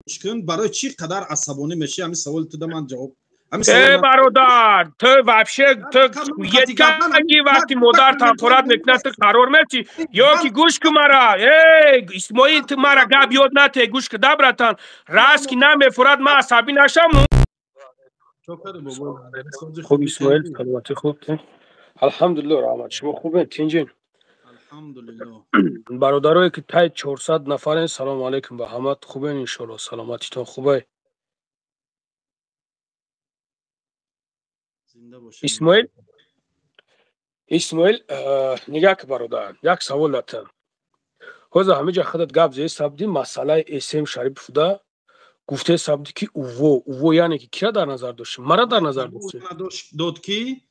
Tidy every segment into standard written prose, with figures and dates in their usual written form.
Гӯш кун, барои чӣ қадар асабонӣ мешӣ? Ҳамин саволи туда ман ҷавоб. Э, бародар, ту вообще ту ки вақти модар ҳақорат мекунад, ту қарор метӣ ё ки? Гӯш ку мара, э Исмоил, ту мара гап ёд нате. Гӯш ку да, братан, раст ки намефурад, ман асабӣ нашам. Хуб, Исмоил, саломатӣ, хуб, алҳамдулилло, раҳмат. Шумо хубен, тинҷин? Бародарое ки тай 400 нафарен, салому алайкум ба ҳамат. Хубен, иншоалло, саломатитон хубай? Исмоил, Исмоил, нигаҳ ки, бародар, як савол датам. Ҳозир ҳамиҷа худат гап зеи сабди масъалаи Эсем Шариповда гуфтаи сабди ки уво, яъне ки кира дар назар дошти? Мара дар назар дошти? Дод ки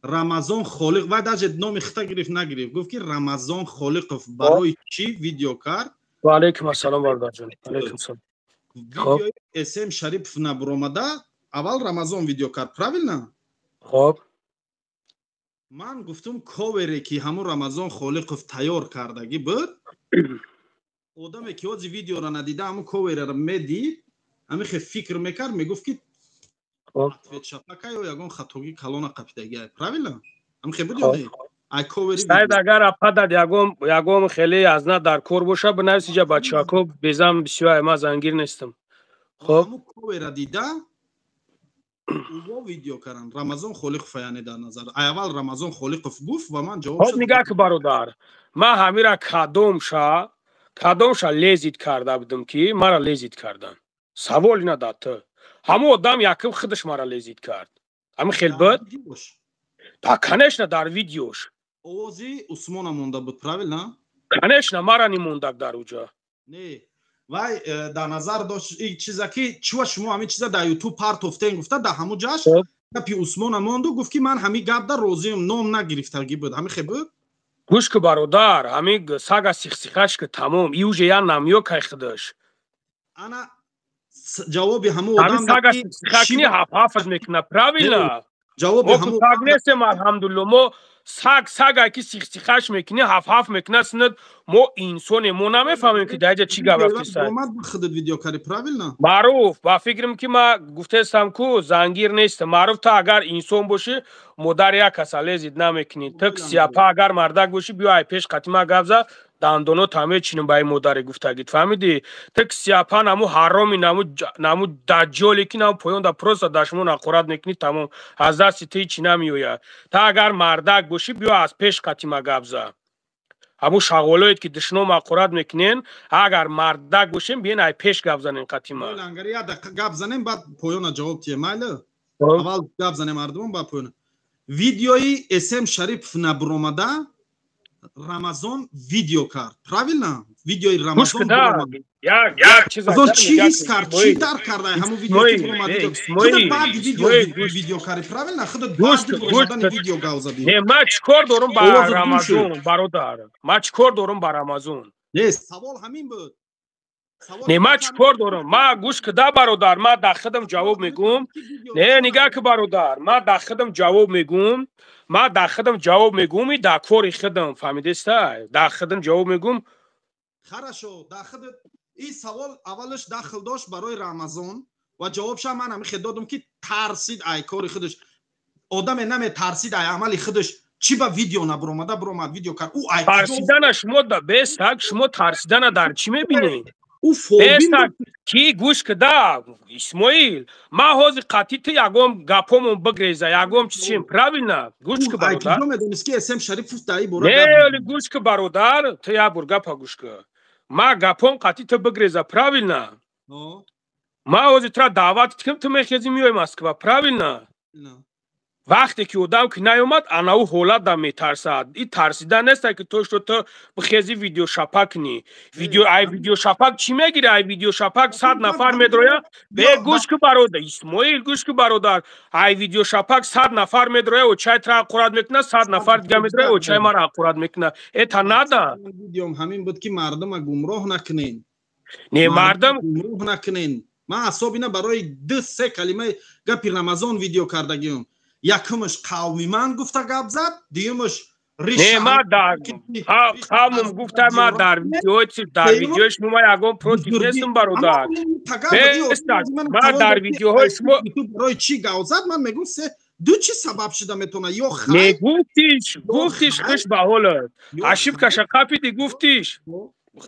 Рамазон Холиқ, вай даже номи хита гирифт, нагирифт, гуфт ки Рамазон Холиқов барои чӣ видео кард? Ва алайкум ассалом, бародарҷон, алайкум салом. Видеои Эсем Шарипов набуромада, аввал Рамазон видео кард, правильно? Хоб. Ман гуфтум, ковере ки ҳамун Рамазон Холиқов тайёр кардагӣ буд, одаме ки ҳози видеоро надида, ҳамун ковераро медид, ҳамин хел фикр мекард, мегуфт ки ответ шапака ё ягон хатогӣ калона қапидагиай, правильно? Ҳамин хел буд ё не? Ай ковери. Сайд, агар ападад ягон хеле аз на дар кор боша, бинавис иҷа, бачако безам бисёр, ма зангир нестам. Хоб, ҳамун ковера дида, уво видео кардан Рамазон Холиқов, яъне дар назар аввал Рамазон Холиқов гуфт ва ман ҷавоб. Хоб, нигаҳ ки, бародар, ман ҳамира кадомша лезить карда будам ки мара лезить кардан? Савол ина дад ту. Ҳамон одам якум худаш мара лезить кард, ҳамин хел буд да, конечно, дар видеош. Овози Усмона монда буд, правильно? Конечно, мара нимондак дар уҷа. Не, вай дар назар дошт и чиза ки чива шумо ҳамин чиза дар Ютуб партофтен гуфта, дар ҳамун ҷаш гапи Усмона монду, гуфт ки ман ҳамин гап да розиам, ном нагирифтагӣ буд, ҳамин хел буд? Гӯш ки, бародар, ҳамин сага сихсихаш ки тамом, и уже я намё кай худаш. Ана ҷавоби ҳамун одам. Сага сихсихакни ҳаф-ҳафат мекуна, правильно? Ҷавоби ҳамун саг нестем, алҳамдулилло. Мо саг сага ки сихсихаш мекунӣ, ҳаф-ҳаф мекуна синат. Мо инсоне, мо намефаҳмем ки дар ҷа чӣ гап рафтиста. Худат видео карди, правильно? Маъруф, ба фикрам ки ма гуфтестам ку зангир нестам. Маъруф, ту агар инсон бошӣ, модар як каса лезить намекунӣ. Ту сияпа, агар мардак бошӣ, биё ай пеш қатима гап за, дандоно тамечинем ба ин модаре гуфтагит, фаҳмидӣ? Ту сияпа, наму ҳароми, наму даҷҷоле ки наму поён да просто дашмон ҳақорат мекунӣ, тамом, аз дасти ту ҳичи намеояд. Ту агар мардак бошӣ, биё аз пеш қатима гап за. Ҳамун шағолоед ки душном ҳақорат мекунен, агар мардак бошем, биен ай пеш гап занен қатима. Гап занем, баъд поёна ҷавоб тие, майли? Аввал гап занем мардумон, баъд поёна. Видеои Эсем Шарипов набуромада, Рамазон видео кард, правильно? Видеои Рамазон чӣ ҳис кард, чӣ дарк карда ҳамун видео ки буромад? Худат баъди видео карди, правильно? Худат баъди буромадани видео гап задӣ. Не, ман чӣ кор дорум ба Рамазон, бародар? Ман чӣ кор дорум ба Рамазон? Не, савол ҳамин буд. Не, ман чӣ кор дорум? Ма гӯш кида, бародар, ман дар худам ҷавоб мегӯм. Не, нигаҳ ки, бародар, ман дар худам ҷавоб мегӯм, ман дар худам ҷавоб мегӯм и дар кори худам, фаҳмидеста? Дар худам ҷавоб мегӯм. Хорошо, дар худат. Ин савол аввалаш дахл дошт барои Рамазон ва ҷавобша ман ҳамин хел додум ки тарсид ай кори худаш. Одаме наметарсид ай амали худаш, чӣ ба видео набуромада, буромад, видео кард ӯ ай? Тарсидана шумо бесак, шумо тарсидана дар чӣ мебинед? Ӯ фобин. Ки гӯш кида, Исмоил, ман ҳозир қатъи ту ягон гапомон бигреза, ягон чизшем, правильно? Гӯш ки, бародар. Медонист ки Эсем Шарипов дар ин бора. Не, гӯш ки, бародар, ту як бор гапа гӯш ки. Ман гапом қатъи ту бигреза, правильно? Ман ҳозир тура даъват ким, ту мехези, меои Москва, правильно? Вақте ки одам ки наёмад, анау ҳолат да метарсад. И тарсида неста ки то что ту бихези, видеошапак кунӣ. Видео, ай видеошапак чӣ мегири? Ай видеошапак 100 нафар медроя. Бе, гӯш ки, бародар Исмоил, гӯш ки, бародар, ай видеошапак 100 нафар медроя, очай тра ҳақорат мекуна, 100 нафар дига медроя, очай мара ҳақорат мекуна. Это надо. Видеом ҳамин буд ки мардума гумроҳ накунен. Не, мардум гумроҳ накунен. Ман асобина барои ду се калимаи гапи Рамазон видео кардагиам. Якумаш қавми ман гуфта гап зад, дуюмаш Не, ма дар ҳамум гуфта, ма дар видеои, дар видеои шумо ма ягон против нестам, бародар. Ма дар видеоҳои шумо барои чӣ гав зад? Ман мегӯм, се ду чӣ сабаб шуда метавонад: ё Не, гуфтиш, гуфтиш, хуш ба ҳолат, ошибкаша қапиди, гуфтиш,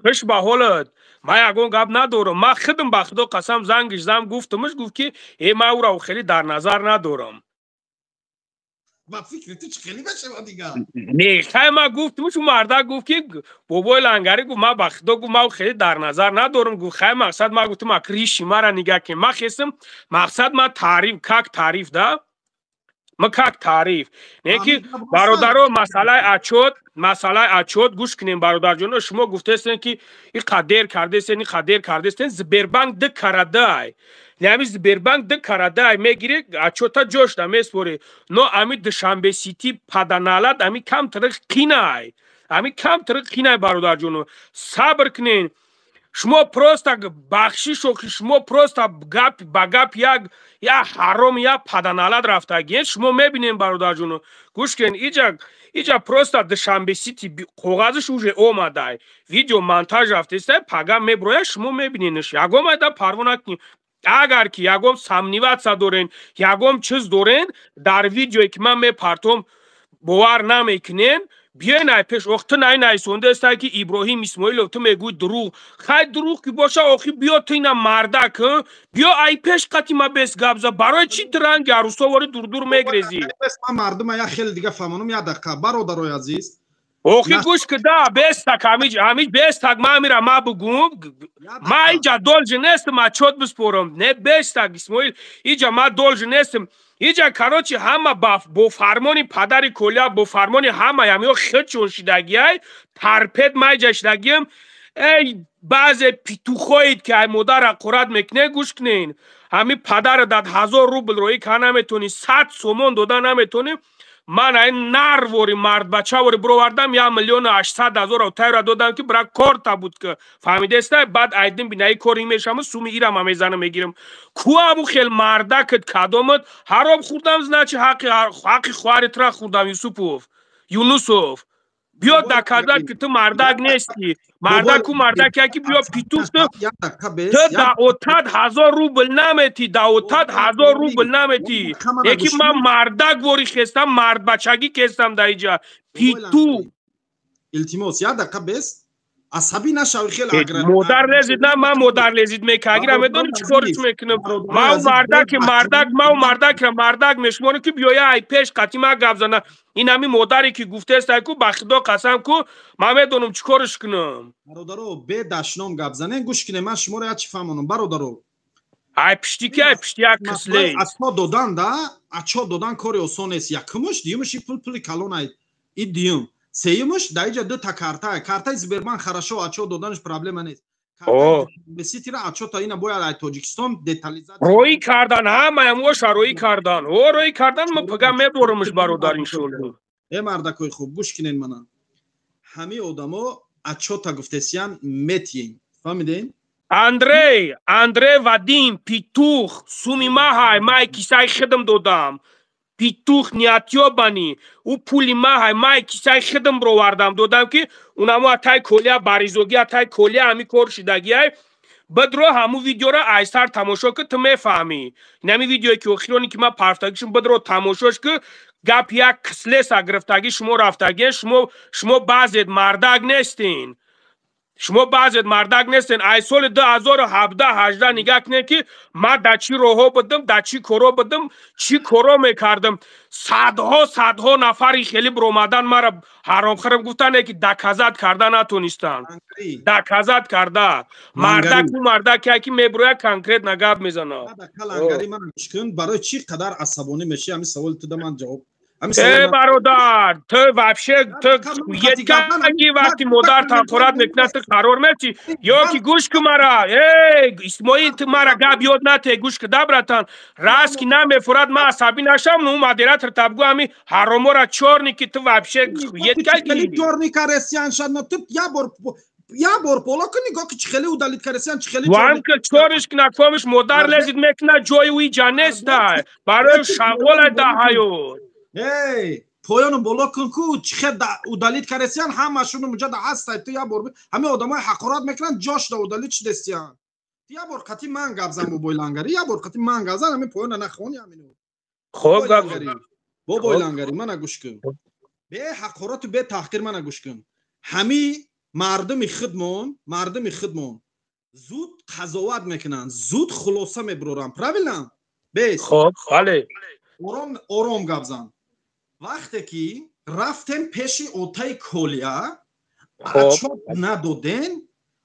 хуш ба ҳолат, ман ягон гап надорам. Ман худам, ба худо қасам, зангиш зам, гуфтамш, гуфт ки э, ман ӯро хеле дар назар надорам. Ба фикри ту чӣ хеле мешавад дигар? Не, хай, ман гуфтамш, ӯ мардак гуфт ки бобои лангарӣ гуфт, ман ба худо, гуфт, ман хеле дар назар надорам, гуфт. Хай, мақсад, ман гуфтам, ак риши мара нигаҳ кин, ман хестам, мақсад, ман таъриф как таъриф да, ма как таъриф не ки. Бародаро, масъалаи отчёт, масъалаи отчёт гӯш кунем. Бародарҷоно, шумо гуфтестен ки и қадер кардестен, и қадер кардестен. Сбербанк ды карадай, ами Сбербанк ды карадай, мегири, отчёта ҷошда меспорӣ. Но ами Душанбе Сити паданалат, ами камтар қинай, ами камтар қинай. Бародарҷоно, сабр кунен. Шумо просто бахшиш, охи, шумо просто гап ба гап як я ҳаром, я паданалат рафтагиен. Шумо мебинем, бародарҷоно, гӯш кунен, иҷа просто Душанбе Сити коғазаш уже омадай, видео монтаж рафтеста, пага меброя, шумо мебиненш. Ягом айда парво накунем. Агар ки ягом сомневаться дорен, ягом чиз дорен, дар видеое ки ман мепартом бовар намекунен, биёен ай пеш. Ох, ту най найсондаестай ки Иброҳим Исмоилов, ту мегӯй дурӯғ. Хай, дурӯғ ки боша, охи, биё, ту ина мардак, биё ай пеш қати ма бес гап за. Барои чӣ ту ранги арӯсовори дурдур мегрезӣ? Ман мардума як хеле дига фаҳмонам, як дақиқа, бародарои азиз. Охи, гӯш ки да, бестак, ҳамиҷ бестак, ма амира ма бугум. Ма иҷа должен нестам отчёт биспорам. Не, бестак, Исмоил, иҷа ма должен нестам. Иҷа, короче, ҳама бо фармони падари Колия, бо фармони ҳама ямиё хичон шидагиай тарпет ма иҷа шидагиам. Эй, баъзе петухоид ки ай модар ҳақорат мекунед, гӯш кунен. Ҳами падара дад 1000 рубл роӣ ка наметонӣ, 100 сомон дода наметонӣ. Ман ай нарвори мардбачавори бировардам, 1 800 000 тайра додам ки бира корта буд ки фаҳмидеста. Баъд айдин бинаи кори мешаму суми ирама мезанам, мегирам. Ку абу хел мардакат кадомат ҳаром хӯрдам? Значит, ҳаққи хоҳари тура хӯрдам. Юсупов, Юнусов, биё доказать ки ту мардак нестӣ. Мардаку мардаке ки биё, петух, ту даотад 1000 рубл наметӣ, даотад 1000 рубл наметӣ. Яки ман мардак вори хестам, мардбачагӣ кестам дар иҷа, петух. Илтимос, як дақиқа бес, асабӣ нашави хеле. Модар лезид на, ман модар лезид мекагира, медонӣ чӣ кориш мекунам? Ман мардаки мардак, ман мардакра мардак мешуморам ки биёя ай пеш қати ма гап зана. Ин ҳами модаре ки гуфтест, ку, ба худо қасам, ку, ман медонам чӣ кориш кунам. Бародаро, бе дашном гап занен, гӯш кунем, ман шуморо як чӣ фаҳмонам, бародаро. Ай пишти ки, ай пишти як кисле. Отчёт додан да, отчёт додан кори осон нест, якумуш. Дуюмуш, и пул пули калон ай, и дуюм. Сеюмуш, дар иҷа дута карта. Картаи Сбербанк хорошо, отчёт доданаш проблема нест. Ситира отчёта ина бояд ай Тоҷикистон детализация Роӣ кардан, ҳамаям оша роӣ кардан, о, роӣ кардан, ма пага меборамш, бародар, иншолло. Э, мардакои хуб, гӯш кинен мана. Ҳамаи одамо отчёта гуфтесиян, метиен, фаҳмиден? Андрей, Андрей Вадим, петух, суми маҳай, май кисаи хидм додам. Петух неотёбанный, ӯ пули маҳай, май кисаи хидм бировардам, додам ки унамо атай Колия баризогӣ, атай Колия ҳами кор шидагиай. Бадро, ҳаму видеоро айсар тамошо ки, ту мефаҳмӣ. Инами видеое ки охироне ки ман партагишм, бадро, тамошош ки, гап як кислеса гирифтагӣ шумо рафтагӣ. Шумо баъзет мардак нестин, шумо баъзет мардак нестен. Ай соли 2017, 18 нигаҳ кунед ки ман дар чӣ роҳҳо будам, дар чӣ коро будам, чӣ коро мекардам. Садҳо, садҳо нафари хеле биромадан мара ҳаромхӯрам гуфтане ки доказать карда натонистанд. Доказать карда мардаку мардаке ки мебирояд, конкретно гап мезанад. Барои чӣ қадар асабонӣ мешӣ? Ҳамин саволи туда ман ҷавоб Э, бародар, ту вообще, ту еткаги вақти модар ҳақорат мекунад, ту қарор метӣ ё ки? Гӯш ку мара, э, Исмоил, ту мара гап ёд нате, гӯш ку да, братан, раст ки намефурад, ман асабӣ нашам. Ну, модератор табгӯ, ҳами ҳаромора чёрный ки, ту вообще еткаги. Чёрный каресян шадно, ту я бор пола ку, нигоҳ ки, чӣ хеле удалить каресян, чӣ хеле. Вам ки чориш кина, комиш модар лезид мекуна, ҷои ӯ иҷа неста барои шағола да ҳаёт. Эй. Поёну боло кун ку чихе удалить каресиян ҳамашуну муҷада ҳастай. Ту як бор ҳамин одамои ҳақорат мекунанд, ҷошда удалить шудестиян. Ту як бор қати ман гап зан, бобои Лангари, як бор қати ман гап зан, ҳамин поёна нахони ҳамину. Хоб, гап. Бобои Лангари, мана гӯш кун, бе ҳақорату бе таҳқир, мана гӯш кун. Ҳами мардуми худмон зуд қазоват мекунанд, зуд хулоса мебуроранд, правильно? Бес. Хоб, бале. Ором, ором гап зан. Вақте ки рафтем пеши отаи Колия, отчёт надоден,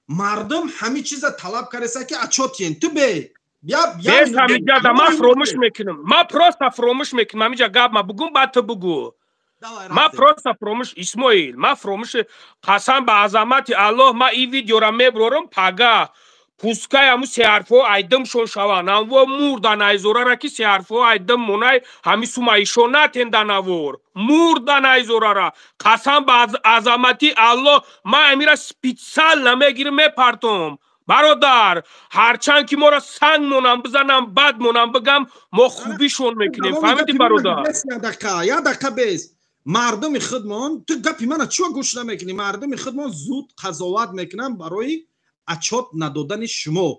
мардум ҳамин чиза талаб кареса, ки отчёт тиен. Ту бе Бес, ҳамиҷада ман фуромӯш мекунам, ман просто фуромӯш мекунам. Ҳамиҷа гап ма бугум, баъд ту бугӯ. Ман просто фуромӯш, Исмоил, ман фуромӯш. Қасам ба азамати Аллоҳ, ман ин видеора мебурорам пага, пускай ҳаму сеҳарфҳо айдимшон шаванд, ҳамво мурдан айзорара, ки сеҳарфҳо айдим монай, ҳами сума ишо натенда навор мурдан айзорара. Қасам ба азамати Аллоҳ, ман амира специально мегирим, мепартом, бародар. Ҳарчанд ки моро санг монам, бизанам, бад монам, бигам, мо хубишон мекунем, фаҳмидӣ, бародар? Як дақиқа, бес. Мардуми худмон, ту гапи мана чиё гӯш намекунӣ? Мардуми худмон зуд қазоват мекунанд барои отчёт надодани шумо,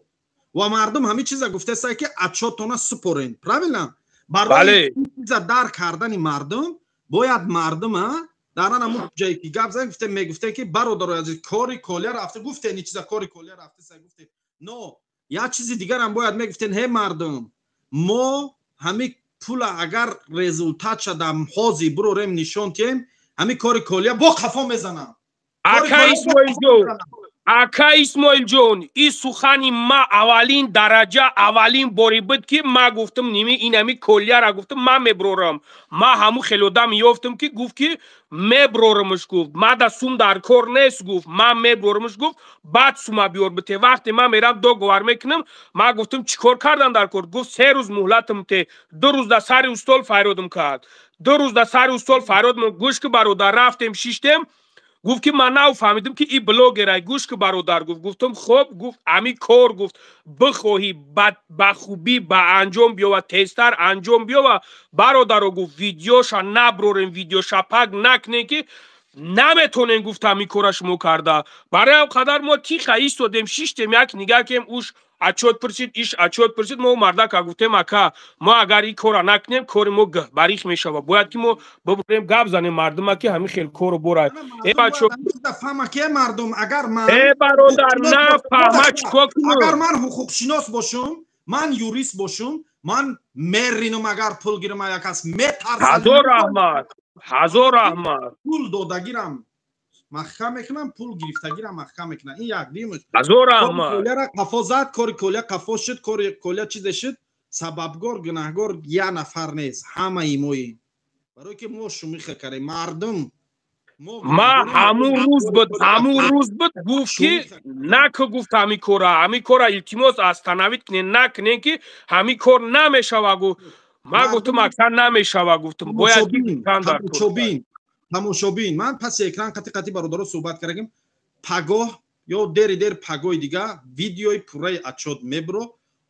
ва мардум ҳамин чиза гуфтеста, ки отчёт тона супорен, правильно? Барои чиза дар кардани мардум бояд мардума дар ан ҳамун ҷое ки гап зан гуфте, мегуфте, ки бародарои азиз, кори Колия рафта, гуфте, ин чиза, кори Колия рафта гуфте. Но як чизи дигарам бояд мегуфтен: ҳе мардум, мо ҳамин пула агар результат шада ҳозир бурорем, нишон тиҳем, ҳамин кори Колия бо қафо мезанам. Ака Исмоилҷон, ака Исмоилҷон, ин сухани ма аввалин дараҷа, аввалин бори буд, ки ма гуфтам, ними инами Колияра гуфтам, ман меброрам. Ма ҳамун хел одам ёфтам, ки гуфт, ки меброрамаш, гуфт, мада сум дар кор нест, гуфт, ман меброрамаш, гуфт, баъд сума биёр бите. Вақте ман мерам, договор мекунам, ман гуфтам, чӣ кор кардан дар кор? Гуфт, 3 рӯз муҳлатам те. 2 рӯз дар сари устол фарёдам кард, 2 рӯз дар сари устол фарёд. Гӯш ки, бародар, рафтем, шиштем, гуфт, ки ман нав фаҳмидам, ки и блогерай. Гӯш ки, бародар, гуфт. Гуфтам, хоб. Гуфт, ами кор, гуфт, бихоҳӣ ба хубӣ ба анҷом биёва, тезтар анҷом биёва, бародаро, гуфт, видеоша наброрем, видеошапак накунем, ки наметонем, гуфт, ҳамин кора шумо карда. Барои ҳам қадар мо тиха истодем, шиштем, як нигаҳ кем, уш отчёт пурсид, иш отчёт пурсид. Мо мардака гуфтем, ака, мо агар ин кора накунем, кори мо барих мешавад, бояд ки мо бибурем, гап занем мардума, ки ҳамин хел кору бора. Э бачо, мардум, агар ман э бародар, нафаҳма, чикор кунам? Агар ман ҳуқуқшинос бошум, ман юрист бошум, ман меринам, агар пул гирам, як кас метарсам. Ҳазор раҳмат, ҳазор раҳмат. Пул додагирам маҳкам мекунам, пул гирифтагирам маҳкам мекунам. Ин як димш. Ҳазор раҳмат. Коляра қафо зад, кори Коля қафо шуд, кори Коля чизе шуд. Сабабгор, гунаҳгор як нафар нест, ҳамаи моем, барое ки мо шумиха кардем, мардум. Ма ҳамун рӯз буд, ҳамун рӯз буд, гуфт, ки наку, гуфт, ҳамин кора, ҳамин кора, илтимос, остановить кунен, накунен, ки ҳамин кор намешава, гуфт. Ман гуфтам, аксар намешава, гуфтам, бояд. Тамошобин, тамошобин, ман паси экран қати қати бародаро суҳбат кардагим. Пагоҳ ё дери дер пагоҳи дига видеои пурраи отчёт мебро.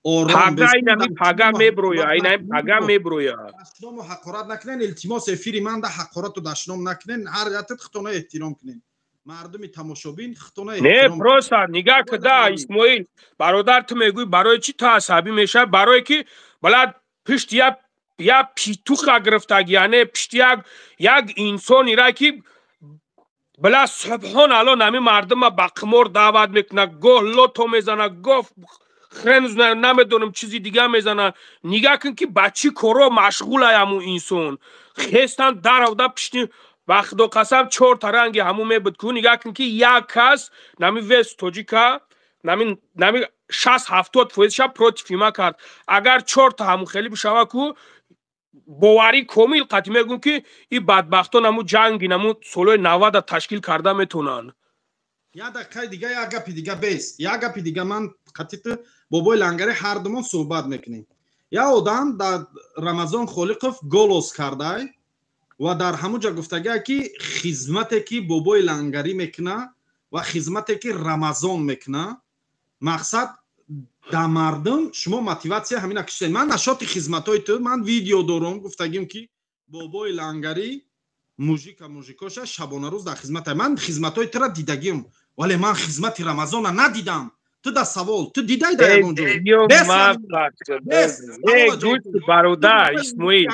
Пага, инами пага меброя, инами пага меброя. Дашному ҳақорат накунен, илтимос. Эфири манда ҳақорату дашном накунен, ҳар ятат хитона эҳтиром кунен, мардуми тамошобин хитона. Не, просто нигаҳ куда, Исмоил бародар, ту мегӯӣ, барои чӣ ту асабӣ мешавӣ? Барое ки балад пишти як питуха гирифтагӣ, яъне пишти як инсонира, ки била, субҳон алло, нами мардума ба қимор даъват мекунад, гоҳ лото мезана, гоҳ хрен намедонам чизи дига мезана. Нигаҳ кун, ки ба чӣ коро машғулай ҳамун инсон. Хестан даравда пишти, ба худо қасам, чорта ранги ҳамун мебуд ку. Нигаҳ кун, ки як кас нами вес тоҷика нами 60-70 фоизша против има кард. Агар чорта ҳамун хеле бишава ку, боварӣ комил қатъӣ мегӯм, ки ин бадбахтон ҳамун ҷанги намун солҳои 90-а ташкил карда метавонанд. Як дақиқаи дига, як гапи дига, бес, як гапи дига. Ман қатъи бобои Лангари ҳардумон суҳбат мекунем. Як одам дар Рамазон Холиқов голос кардай ва дар ҳамун ҷа гуфтагия, ки хизмате, ки бобои Лангарӣ мекуна, ва хизмате, ки Рамазон мекуна, мақсад да мардум шумо мотиватсия ҳамина киштед. Ман нашоти хизматҳои ту ман видео дорум, гуфтагим, ки бобои Лангарӣ. Мужика мужикоша шабонарӯз дар хизмата. Ман хизматҳои тура дидагим, вале ман хизмати Рамазона надидам. Ту да савол, ту дидай дар ягон ҷо? Бародар Исмоил,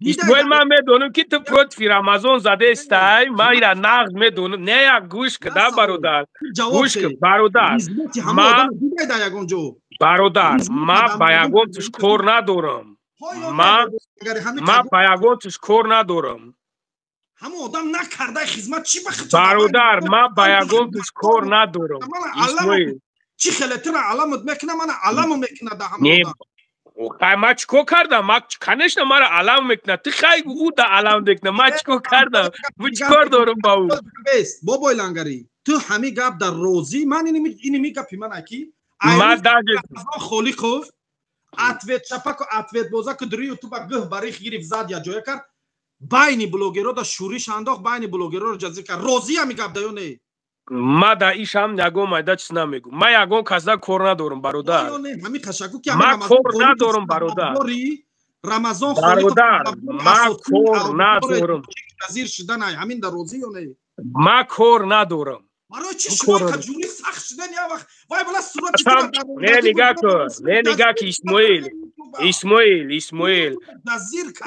Исмоил, ман медонам, ки ту против Рамазон задестай, ман ира нағз медонам. Не, як гӯш кда, бародар, гӯш ки, бародар. Дидай дар ягон ҷо? Бародар, ман ба ягон туш кор надорам, ман ба ягон туш кор надорам. Ҳамон одам накардаи хизмат, чӣ ба? Бародар, ман ба ягон туш кор надорам, Исмоил. Чӣ хеле тура аламат мекуна, мана аламо мекуна да ҳамон. Хай, ман чӣ кор кардам? Ма, конечно, мара алам мекуна. Ту хай, ӯ да алам мекуна, ман чӣ кор кардам? Ман чӣ кор дорам ба ӯ? Бес, бобои лангарӣ, ту ҳамин гап дар розӣ? Ман иними гапи ман аки Ман даже Холиқов ответ чапаку ответ бозаку дар ютуба гӯҳ барих гирифт, зад, я ҷоя кард, байни блогеро да шӯриш андохт, байни блогероро ҷазир кард. Розӣ ҳами гап да ё не? Ма да ишам ягон майда чиз намегӯм. Ма ягон касда кор надорам, бародар. Ма кор надорам, бародар. Рамазон. Бародар, ма кор надорам. Ҷазир шудан ҳамин да розӣ ё не? Ма кор надорам. Барои чӣ шумо ҷури сахт шудан я вақт вай бала сурати? Не, нигаҳ кун, не, нигаҳ ки, Исмоил, Исмоил, Исмоил,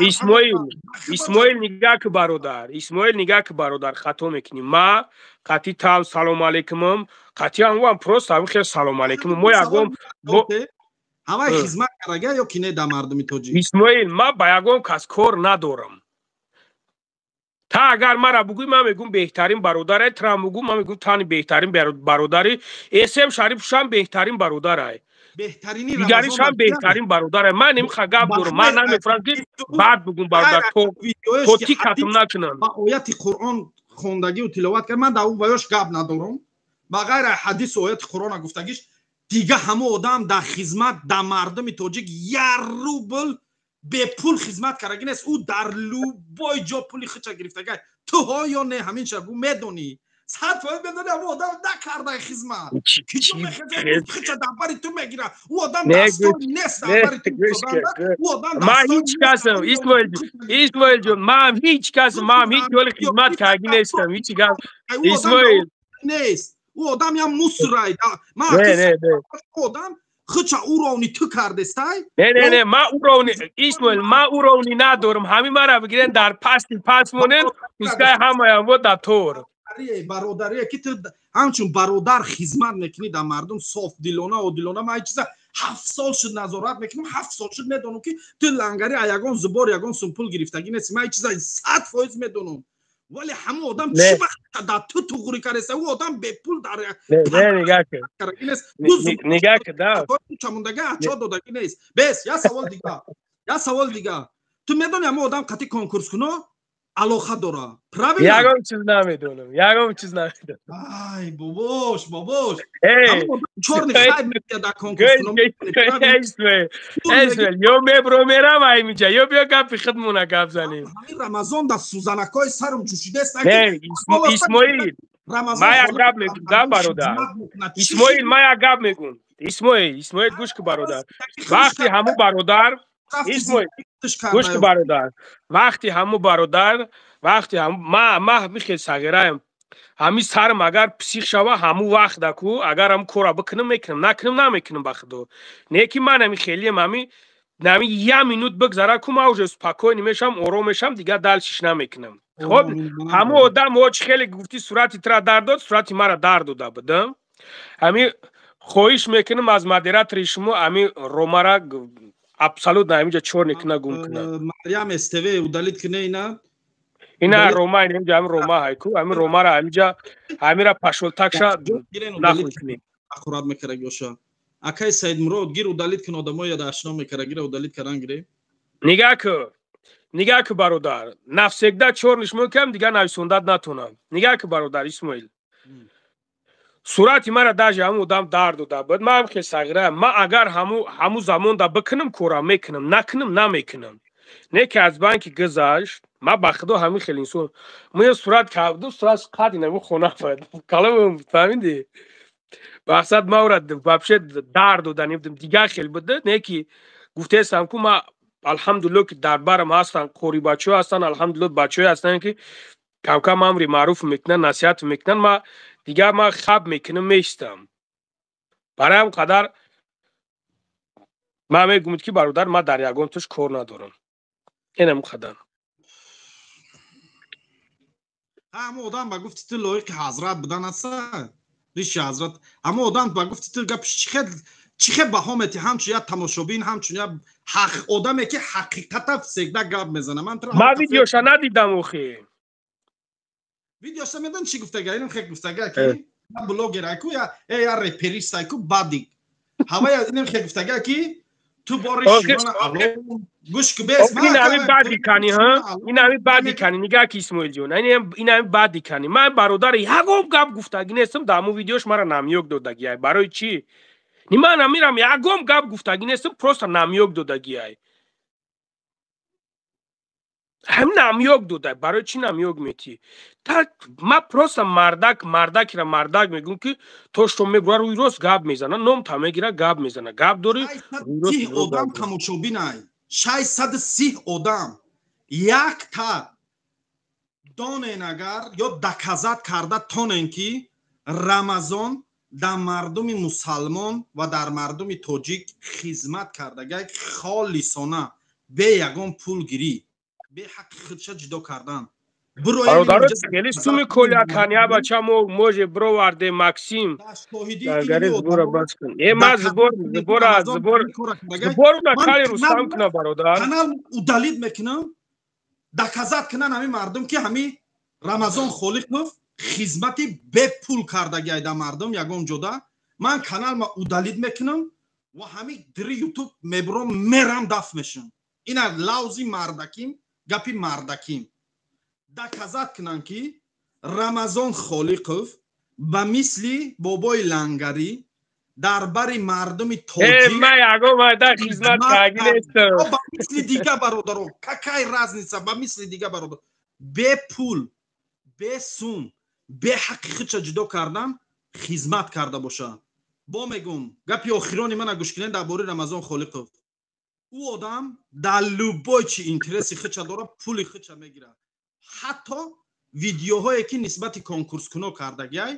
Исмоил, Исмоил, нигаҳ ки, бародар, Исмоил, нигаҳ ки, бародар, хато мекунӣ. Ма қати там салому алейкумам, қати ҳамвам просто ҳамин хел салому алейкум. Мо ягон Ҳавай хизмат карага ё ки не да мардуми тоҷик? Исмоил, ма ба ягон кас кор надорам. Та агар мара бугӯй, ман мегӯм, беҳтарин бародарай. Трам бугӯ, ман мегӯм, тани беҳтарин бародари. Эсем Шарифшам беҳтарин бародарай, дигаришам беҳтарин бародарай. Ман нимха гап дорам, ман намефурам, ки баъд бугум, бародар, то ти катм накунам. Ба ояти Қуръон хондагиу тиловат кард, ман дар ӯ ваёш гап надорам. Ба ғайр аз ҳадису ояти Қуръона гуфтагиш, дига ҳама одам дар хизмат дар мардуми тоҷик як рубл бепул хизмат кардаги нест. Ӯ дар любой ҷо пули хича гирифтагай. Туҳо ё не, ҳамин ша гӯ, медонӣ, 100% медонӣ, ҳама одам накардай хизмат. Киҷо хича дар бари ту мегира? Ӯ одам дастор нест дар бари ту. Ӯ одам ман ҳеҷ касам, Исмоил, Исмоилҷон, ман ҳеҷ касам, ман ҳеҷ ҳоли хизмат кардаги нестам, ҳеҷ гап, Исмоил. Нест, ӯ одам ям мусрай. Ман одам хича уровни ту кардестай. Не, не, не, ма уровни, Исмоил, ма уровни надорам. Ҳамин мара бигирен, дар пасти паст монен, пускай ҳамаям во дар тор. Бародарие ки ту ҳамчун бародар хизмат мекунӣ дар мардум софдилона, одилона. Ман чиза 7 сол шуд назорат мекунам, 7 сол шуд, медонам, ки ту лангари а ягон зубор ягон сум пул гирифтагӣ нести. Ман чиза 100% медонам, вале ҳама одам чӣ вақт дар ту туғрӣ кареста? Ӯ одам бепул дар Нигаҳ да. Чамондага ачо додагӣ нест. Бес, як савол дига, як савол дига. Ту медонӣ, ҳама одам қати конкурскуно алоқа дора, правильно? Ягон чиз намедонам, ягон чиз намедонам. Ай, бобош, бобош, чорни хайр мекунад дар конкурс. Ё мебро мерам аймиҷа, ё биё гапи худмона гап занем. Рамазон дар сӯзанакҳои сарам ҷӯшидест. Исмоил, ма як гап мегӯм да, бародар Исмоил, ма як гап мегӯм. Исмоил, Исмоил, гӯш ки, бародар, вақти ҳамун бародар, Исмоил, гӯш ки, бародар, вақти ҳамун бародар, вақти ма михел сағираем, ҳамин сарам агар псих шава, ҳамун вақт ку агар ҳамун кора бикунам, мекунам, накунам, намекунам, ба худо. Не ки ман ҳами хелием, ҳами нами я минут бигзара ку, ма уже спокойный мешавам, ором мешавам, дигар дальше ш намекунам. Хоб, ҳамун одам оч хеле гуфти, сурати тра дар дод, сурати мара дар дода будам. Ҳами хоҳиш мекунам аз модератори шумо, ҳами ромара абсолютно ҳаминҷа чёрный куна, гум куна. Мариям СТВ, удалить куна ина. Ина рома, инҷа ҳами рома ҳайку, ҳами ромара ҳаминҷа ҳамира пашолтакша нахуй кунем. Аккурат мекараг ёша. Акай Саидмурод, гир, удалить кун, одамоя да ашно мекара, гира, удалить каран гире. Нигаҳ ку, нигаҳ ку, бародар, навсегда чёрный ш мекунам, дигар нависондат натонам. Нигаҳ ку, бародар Исмоил, сурати мара даже ҳамун одам дар дода буд. Ман хел сағираам, ман агар ҳамун замонда бикунам, кора мекунам, накунам, намекунам. Не ки аз банки гузашт, ман ба худо ҳамин хел инсон мо сурат кабду, сурат қади намо хона буд, калом, фаҳмиди? Мақсад, ма ӯра вообще дар дода небудам, дигар хел буда. Не ки гуфтесам ку ма. Алҳамдулилло, ки дар барам ҳастанд, қори бачаҳо ҳастанд, алҳамдулилло, бачаҳое ҳастанд, ки камкам амри маъруф мекунанд, насиҳат мекунанд. Ма дигар ма хаб мекунам, меистам. Барои ҳам қадар ман мегӯям, ки бародар, ман дар ягон туш кор надорам. Инам қадар. Ҳама одам ба гуфти ту лоиқи ҳазрат будан аста, риши ҳазрат. Ҳама одам ба гуфти ту гапиш чӣ хел баҳо мети, ҳамчун як тамошобин, ҳамчун як ҳақ одаме, ки ҳақиқата всегда гап мезана? Ман Ман видеоша надидам охи. Видеоша медон чӣ гуфтага? Инам хел гуфтага, ки блогер айку я я реперист айку бадик ҳавая. Инам хел гуфтага, ки ту бори гӯш ку бес. Ин ҳами баъди кани, ҳа, ин ҳами баъди кани. Нигаҳ ки, Исмоилҷон, ин ҳами баъди кани. Ман, бародар, ягон гап гуфтагӣ нестам. Дар ҳамун видеош мара намёк додагиай. Барои чӣ? Ман намирам, ягон гап гуфтагӣ нестам, просто намёк додагиай. Ҳам намёк дода. Барои чӣ намёк метӣ? Ма просто мардак, мардакира мардак мегӯм, ки то что мебура, рӯи рост гап мезана, ном та мегира, гап мезана. Гап дорӣ. Одам тамошобинай, 630 одам, якта донен агар ё доказать карда тонен, ки Рамазон дар мардуми мусалмон ва дар мардуми тоҷик хизмат кардагай холисона, бе ягон пулгирӣ, бе ҳаққи худша ҷудо кардан. Хеле суми колякани бача мо може бироварде, Максим. Е, ма сбор, сбора, сбор, сбору накали, Рустам куна, бародар. Канал удалить мекунам. Доказать кунан ҳами мардум, ки ҳами Рамазон Холиқов хизмати бепул кардагиай дар мардум ягон ҷода, ман каналма удалить мекунам ва ҳами дири Ютуб мебуром, мерам, даф мешам. Ина лавзи мардаким, гапи мардаким. Доказать кунанд, ки Рамазон Холиқов ба мисли бобои Лангарӣ дар бари мардуми тоҷик ба мисли дига бародаро, какая разница, ба мисли дига бародар, бепул, бесум, бе ҳаққи худша ҷудо кардан хизмат карда бошад. Бо мегум, гапи охирони мана гӯш кунед дар бораи Рамазон Холиқов. Ӯ одам дар любой чи интереси худша дора, пули худша мегирад. Ҳатто видеоҳое, ки нисбати конкурскуно кардагиай,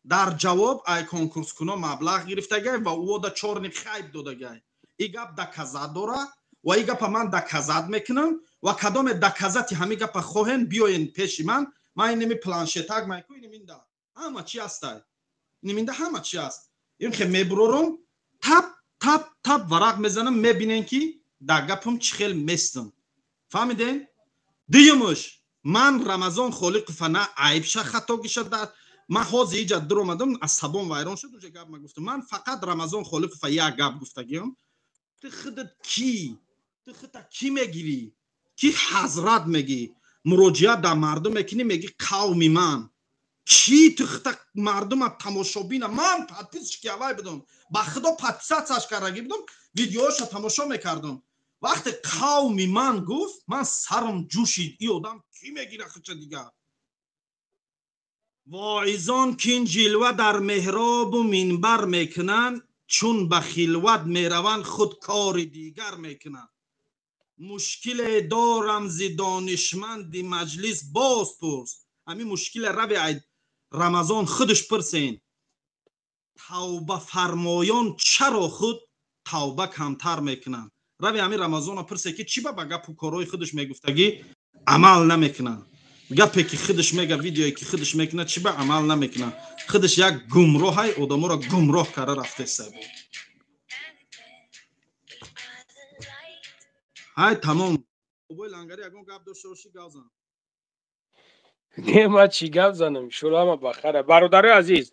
дар ҷавоб ай конкурскуно маблағ гирифтагиай ва ӯода чёрный хайп додагиай. И гап доказать дора ва и гапа ман доказать мекунам. Ва кадоме доказать и ҳами гапа хоҳен, биёен пеши ман. Ман инеми планшетак майку, инеминда ҳама чи ҳастай, инеминда ҳама чи ҳаст. Ин хе мебурорум, тап тап тап варақ мезанам, мебинем, ки дар гапам чӣ хел местам. Фаҳмидем? Дуюмуш, ман Рамазон Холиқова на айбша, хатогиша. Ман ҳозир иҷа дуромадам, асабом вайрон шуд, уҷа гап ма гуфтам. Ман фақат Рамазон Холиқова як гап гуфтагиам: ту худат кӣ? Ту худта кӣ мегирӣ, ки ҳазрат мегӣ, муроҷиат дар мардум мекунӣ, мегӣ қавми ман? Чӣ ту худта мардума тамошобина? Ман подписчики аввай будам, ба худо, подписаться ш кардагӣ будам, видеоша тамошо мекардам. Вақте қавми ман гуфт, ман сарам ҷӯшид. И одам кӣ мегира худша дигар? Воизон кин ҷилва дар меҳробу минбар мекунанд, чун ба хилват мераванд, худ кори дигар мекунанд. Мушкиле дорам, зи донишманди маҷлис боз пурс. Ҳамин мушкиле рави ай Рамазон худаш пурсен. Тавбафармоён чаро худ тавба камтар мекунанд? Рави ҳамин Рамазона пурсе, ки чӣ ба гапу корҳои худаш мегуфтагӣ амал намекунанд? Гапе ки худаш мега, видеое ки худаш мекунад, чӣ ба амал намекунад? Худаш як гумроҳай, одаморо гумроҳ карда рафтеса. Ҳай, тамом. Бобои Лангари, ягон гап дошта бошӣ, гап зан. Не, ман чӣ гап занам? Иншолло, ҳама бахайр. Бародарои азиз,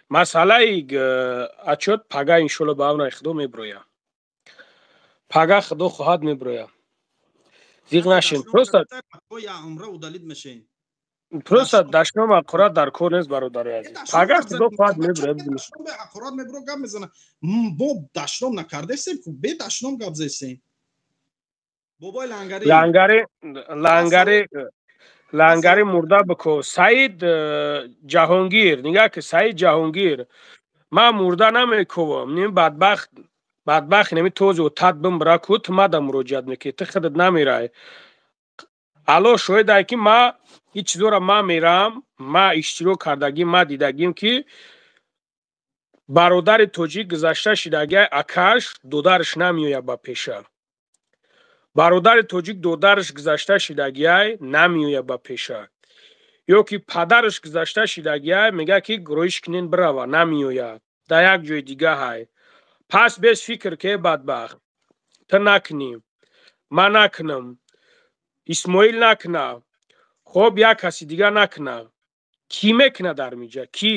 масъалаи отчёт пага, иншолло, ба амраи Худо меброя. Пага, Худо хоҳад, меброя. Зиқ нашем просто. Просто дашном, ҳақорат дар кор нест, бародарои азиз. Пага, Худо хоҳад, меброя. Ҳақорат мебро, гап мезана. Мо дашном накардесем, бе дашном гап зесем. Бобои Лангари. Лангари, Лангари, Лангари мурда бико. Саид Ҷаҳонгир, нигаҳ ки, Саид Ҷаҳонгир, ман мурда намековам. Ним бадбахт. Бадбахт инами този отат бимбира ку ту мада муроҷиат мекунӣ, ту худат намерай. Алло шоҳид ай ки ма ин чизоро ма мерам, ма иштирок кардагим, ма дидагим ки бародари тоҷик гузашта шидагиай, акаш додараш намеояд ба пеша. Бародари тоҷик додараш гузашта шидагиай, намеояд ба пеша. Ё ки падараш гузашта шидагиай, мегӯяд ки гурӯиш кунен бирава, намеояд. Дар як ҷои дига ҳай. Пас бес фикр ке бадбахт. Ту накунӣ, ман накунам, Исмоил накуна, хоб як каси дига накуна. Кӣ мекуна дар миҷа? Кӣ?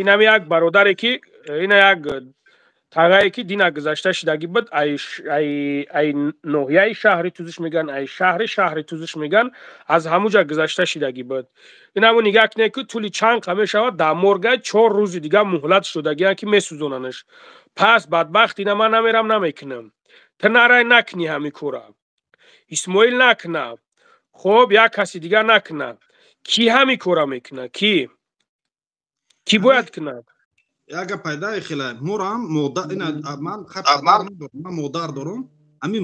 Инами як бародаре ки ина як тағае ки дина гузашта шидагӣ буд, ай ноҳияи шаҳри Тузиш мегӯянд, ай шаҳри Тузиш мегӯянд, аз ҳамуҷа гузашта шидагӣ буд. Инаму нигаҳ кунед ки тӯли чанд қа мешавад дар морга 4 рӯзи дига муҳлат шудагианд ки месӯзонанаш. Пас бадбахт ина ман намерам, намекунам. Ту нарай накунӣ ҳамин кора. Исмоил накуна. Хоб як каси дига накуна. Кӣ ҳамин кора мекуна? Кӣ? Кӣ бояд кунад? Яга пайдаи хела мурам модар ина ман падар надорам, ман модар дорам. Ҳами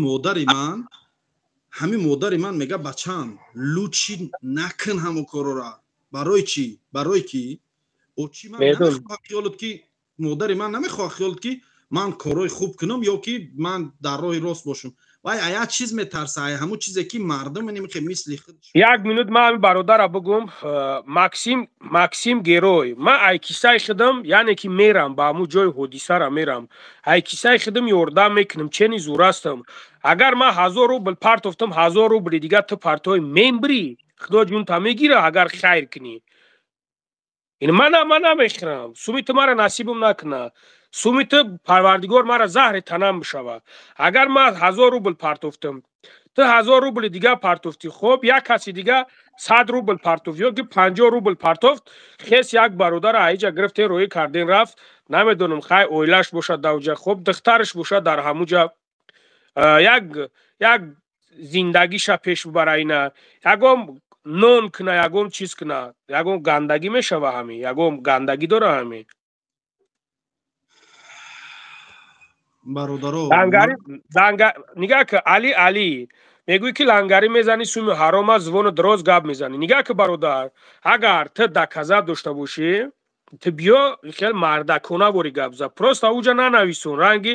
модари ман мега: бачам, лучше накун ҳамон корора. Барои чӣ? Барои ки очи ман намехоҳад хиёлат ки модари ман намехоҳад хиёлат ки ман корҳои хуб кунам ё ки ман дар роҳи рост бошам. Вай ая чиз метарса, ая ҳамун чизе ки мардум немихе мисли худ. Як минут ман ҳамин бародара бугум. Максим, Максим герой. Ман ай кисаи худам, яъне ки мерам ба ҳамун ҷои ҳодисара мерам. Ай кисаи худам ёрдам мекунам, чени зурастам. Агар ман 1000 рубл партофтам, 1000 рубли дига ту партои мембрӣ, худо ҷунта мегира, агар хайр кунӣ. Ин ман намехӯрам. Суми ту мара насибам накуна. Суми ту парвардигор мара заҳри танам бишавад. Агар ман 1000 рубл партофтам, ту 1000 рубли дига партофтӣ, хоб як каси дига 100 рубл партофт ё ки 50 рубл партофт, хес як бародара аиҷа гирифте роҳӣ карден рафт, намедонам хай оилаш бошад дар уҷа, хоб духтараш бошад дар ҳамуҷа, як зиндагиша пеш бибара, ина ягон нон куна, ягон чиз куна, ягон гандагӣ мешава ҳами, ягон гандагӣ дора ҳами? Бародаро, нигаҳ ки Али, Али мегӯӣ ки лангарӣ мезанӣ, суми ҳарома, звону дроз гап мезанӣ. Нигаҳ ки бародар, агар ту доказать дошта бошӣ, ту биё хел мардакона бори гап зад. Просто уҷа нанависон, ранги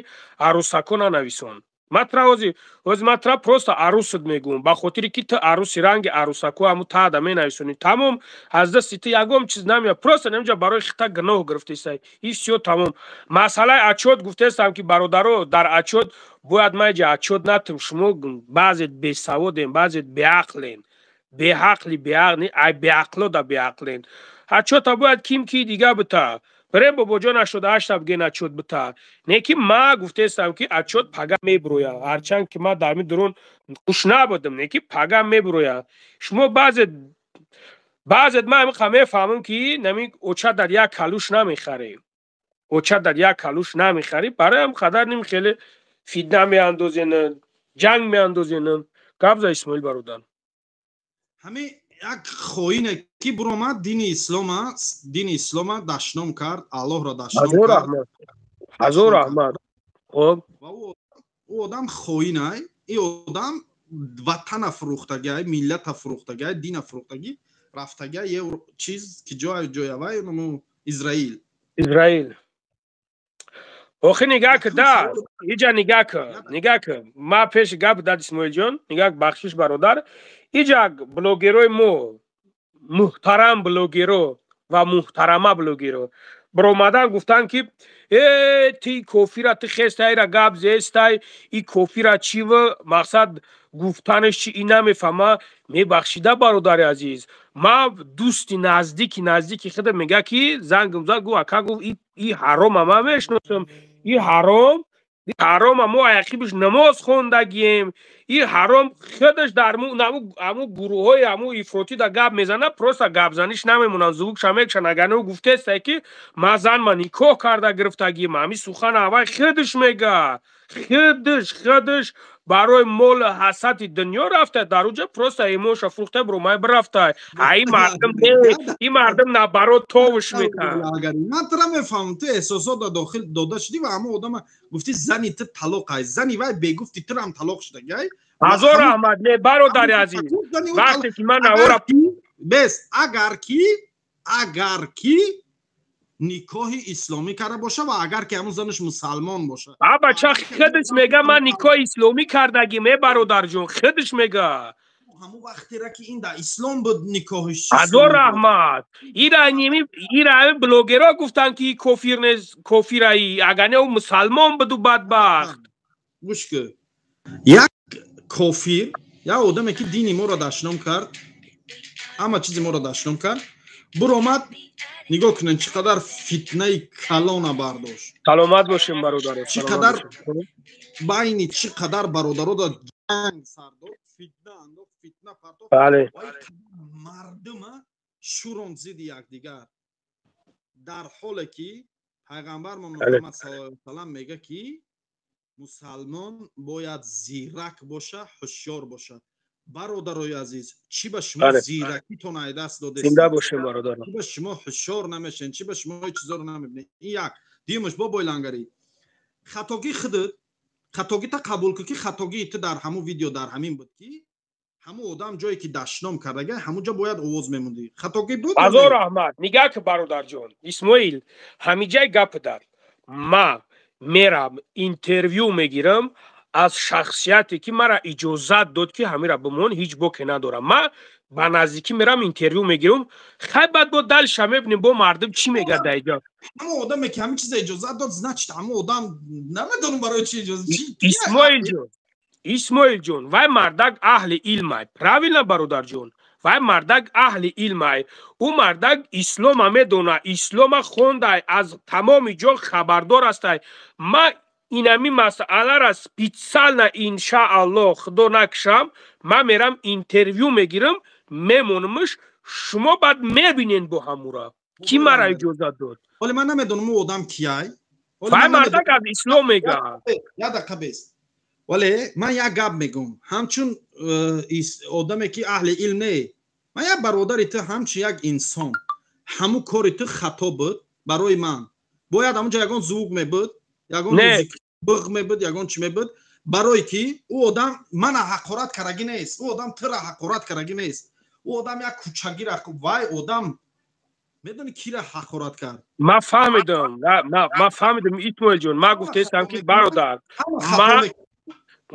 арӯсако нанависон. Ман тра ҳози ман тра просто арӯсат мегӯм, ба хотире ки ту арӯси, ранги арӯсако ҳамун таъда менависонӣ. Тамом, аз дасти ту ягон чиз намеяд. Просто намҷа барои хита гуноҳ гирифтесай и всё, тамом. Масъалаи отчёт гуфтестам ки бародаро, дар отчёт бояд ман иҷа отчёт натам. Шумо баъзет бесаводем, баъзет беақлен, беақли беақли, ай беақло да беақлен. Отчёт а бояд ким ки дига бита. Бирем бобоҷон 88-та бигӯен отчёт бита. Не ки ма гуфтестам ки отчёт пага мебуроя, ҳарчанд ки ман дар дурун хуш набудам, не ки пага мебуроя. Шумо баъзет ман ҳамиқа мефаҳмам ки нами оча дар як калуш намехарӣ, оча дар як калуш намехарӣ, барои ҳам қадар ним хеле фитна меандозен, ҷанг меандозен. Гап за, Исмоил бародар. Ҳами як хоине ки буромад, дини ислома дашном кард, Аллоҳро дашном кард. Ҳазор раҳмат, хоб. Ӯ одам хоинай, и одам ватана фурӯхтагиай, миллата фурӯхтагиай, дина фурӯхтагӣ, рафтагиай е чиз ки ҷоя ҷоявай Израил. Израил. Охи нигаҳ ки да иҷа, нигаҳ ки, нигаҳ ки, ма пеши гап дад, Исмоилҷон, нигаҳ, бахшиш бародар, иҷа блогерои мо, муҳтарам блогеро ва муҳтарама блогеро баромадан гуфтанд ки э ти кофира, ти хестайра гап зестай, и кофира чива мақсад гуфтанаш чи и намефаҳма. Мебахшида, бародари азиз, ма дӯсти наздики худам мега ки зангм зад, гуфт: ака, гуфт, и ҳарома ман мешиносам, и ҳаром, ҳарома мо аяқибиш намоз хондагием. И ҳаром худаш дар ҳаму гурӯҳҳои ҳаму ифротӣ да гап мезана, просто гапзаниш намемонанд, звук ша мекшан. Агар не, гуфтестай, ки ма зан ма никоҳ карда гирифтагим. Ҳами сухан аввай худаш мега. Худаш барои молу ҳасади дунё рафта дар уҷа, просто имонша фурӯхта, бромай бирафта. А ин мардум не, ин мардум наоборот товуш мекард. Ман тура мефаҳмам, ту эҳсосот дохил дода шудӣ ва ҳама одама гуфти, зани ту талоқ ай, зани вай бегуфти турам талоқ шудагай. Ҳазор раҳмат. Не, бародари азиз, вақте ки ман навора бес, агар ки никоҳи исломӣ карда боша ва агар ки ҳамун занаш мусалмон боша. А бача худаш мега, ман никоҳи исломӣ кардагим, е бародарҷон, худаш мега. Ҳамун вақтера ки ин дар ислом буд никоҳиш. Ҳазор раҳмат. Ира ними ира блогерҳо гуфтанд, ки кофир нест, кофираи, агар не, ӯ мусалмон буду, бадбахт. Гӯш кӣ, як кофир, як одаме ки дини моро дашном кард, ҳама чизи моро дашном кард, буромад, нигоҳ кунед, чӣ қадар фитнаи калона бардошт. Саломат бошем, бародаро. Чӣ қадар байни чӣ қадар бародарода ҷанг сар дод, фитна андохт, фитна партофт. Мардума шуронд зидди якдигар, дар ҳоле ки пайғамбармон Муҳаммад саллаллоҳу алайҳи васалам мега, ки мусалмон бояд зирак боша, ҳушёр боша. Бародарои азиз, чӣ ба шумо зиракитон ай даст додед? Зинда бошем, бародаро. Чӣ ба шумо ҳушёр намешен? Чӣ ба шумо чизоро намебинед? Ин як. Дуюмаш, бобои Лангарӣ, хатогии худат, хатогита қабул кун, ки хатогии ту дар ҳамун видео дар ҳамин буд, ки ҳамун одам ҷое ки дашном кардага, ҳамун ҷо бояд овоз мемондӣ. Хатогӣ буд. Ҳазор раҳмат. Нигаҳ ки, бародарҷон Исмоил, ҳамиҷаи гап дар ма мерам, интервю мегирам аз шахсияте, ки мара иҷозат дод, ки ҳамира бимон, ҳеҷ боке надорам. Ма ба наздикӣ мерам, интервю мегирам. Хай, баъд бо дальше мебинем, бо мардум чӣ мегӯяд дар иҷо. Ҳамон одаме ки ҳамин чиза иҷозат дод, значит, ҳамон одам намедонам барои чи иҷозат. Исмоилҷон, Исмоилҷон, вай мардак аҳли илмай, правильно, бародарҷон? Вай мардак аҳли илмай, ӯ мардак ислома медона, ислома хондай, аз тамоми ҷо хабардор ҳастай. Ма инами масъалара специально, иншааллоҳ, худо накушам, ман мерам, интервю мегирам, мемонамш, шумо баъд мебинен бо ҳамура, ки мара иҷозат дод. Ҳоле ман намедонам ӯ одам кияй. Вай мардак аз ислом мега. Як дақиқа бес. Вале ман як гап мегӯм, ҳамчун одаме ки аҳли илм не, ман як бародари ту, ҳамчун як инсон, ҳамун кори ту хато буд. Барои ман бояд ҳамунҷо ягон звук мебуд, ягон биғ мебуд, ягон чӣ мебуд, барое ки ӯ одам мана ҳақорат карагӣ нест, ӯ одам тура ҳақорат карагӣ нест, ӯ одам як кӯчагира. Вай одам медони кира ҳақорат кард? Ман фаҳмидам, ман фаҳмидам, Исмоилҷон. Ман гуфтаистам, ки бародар,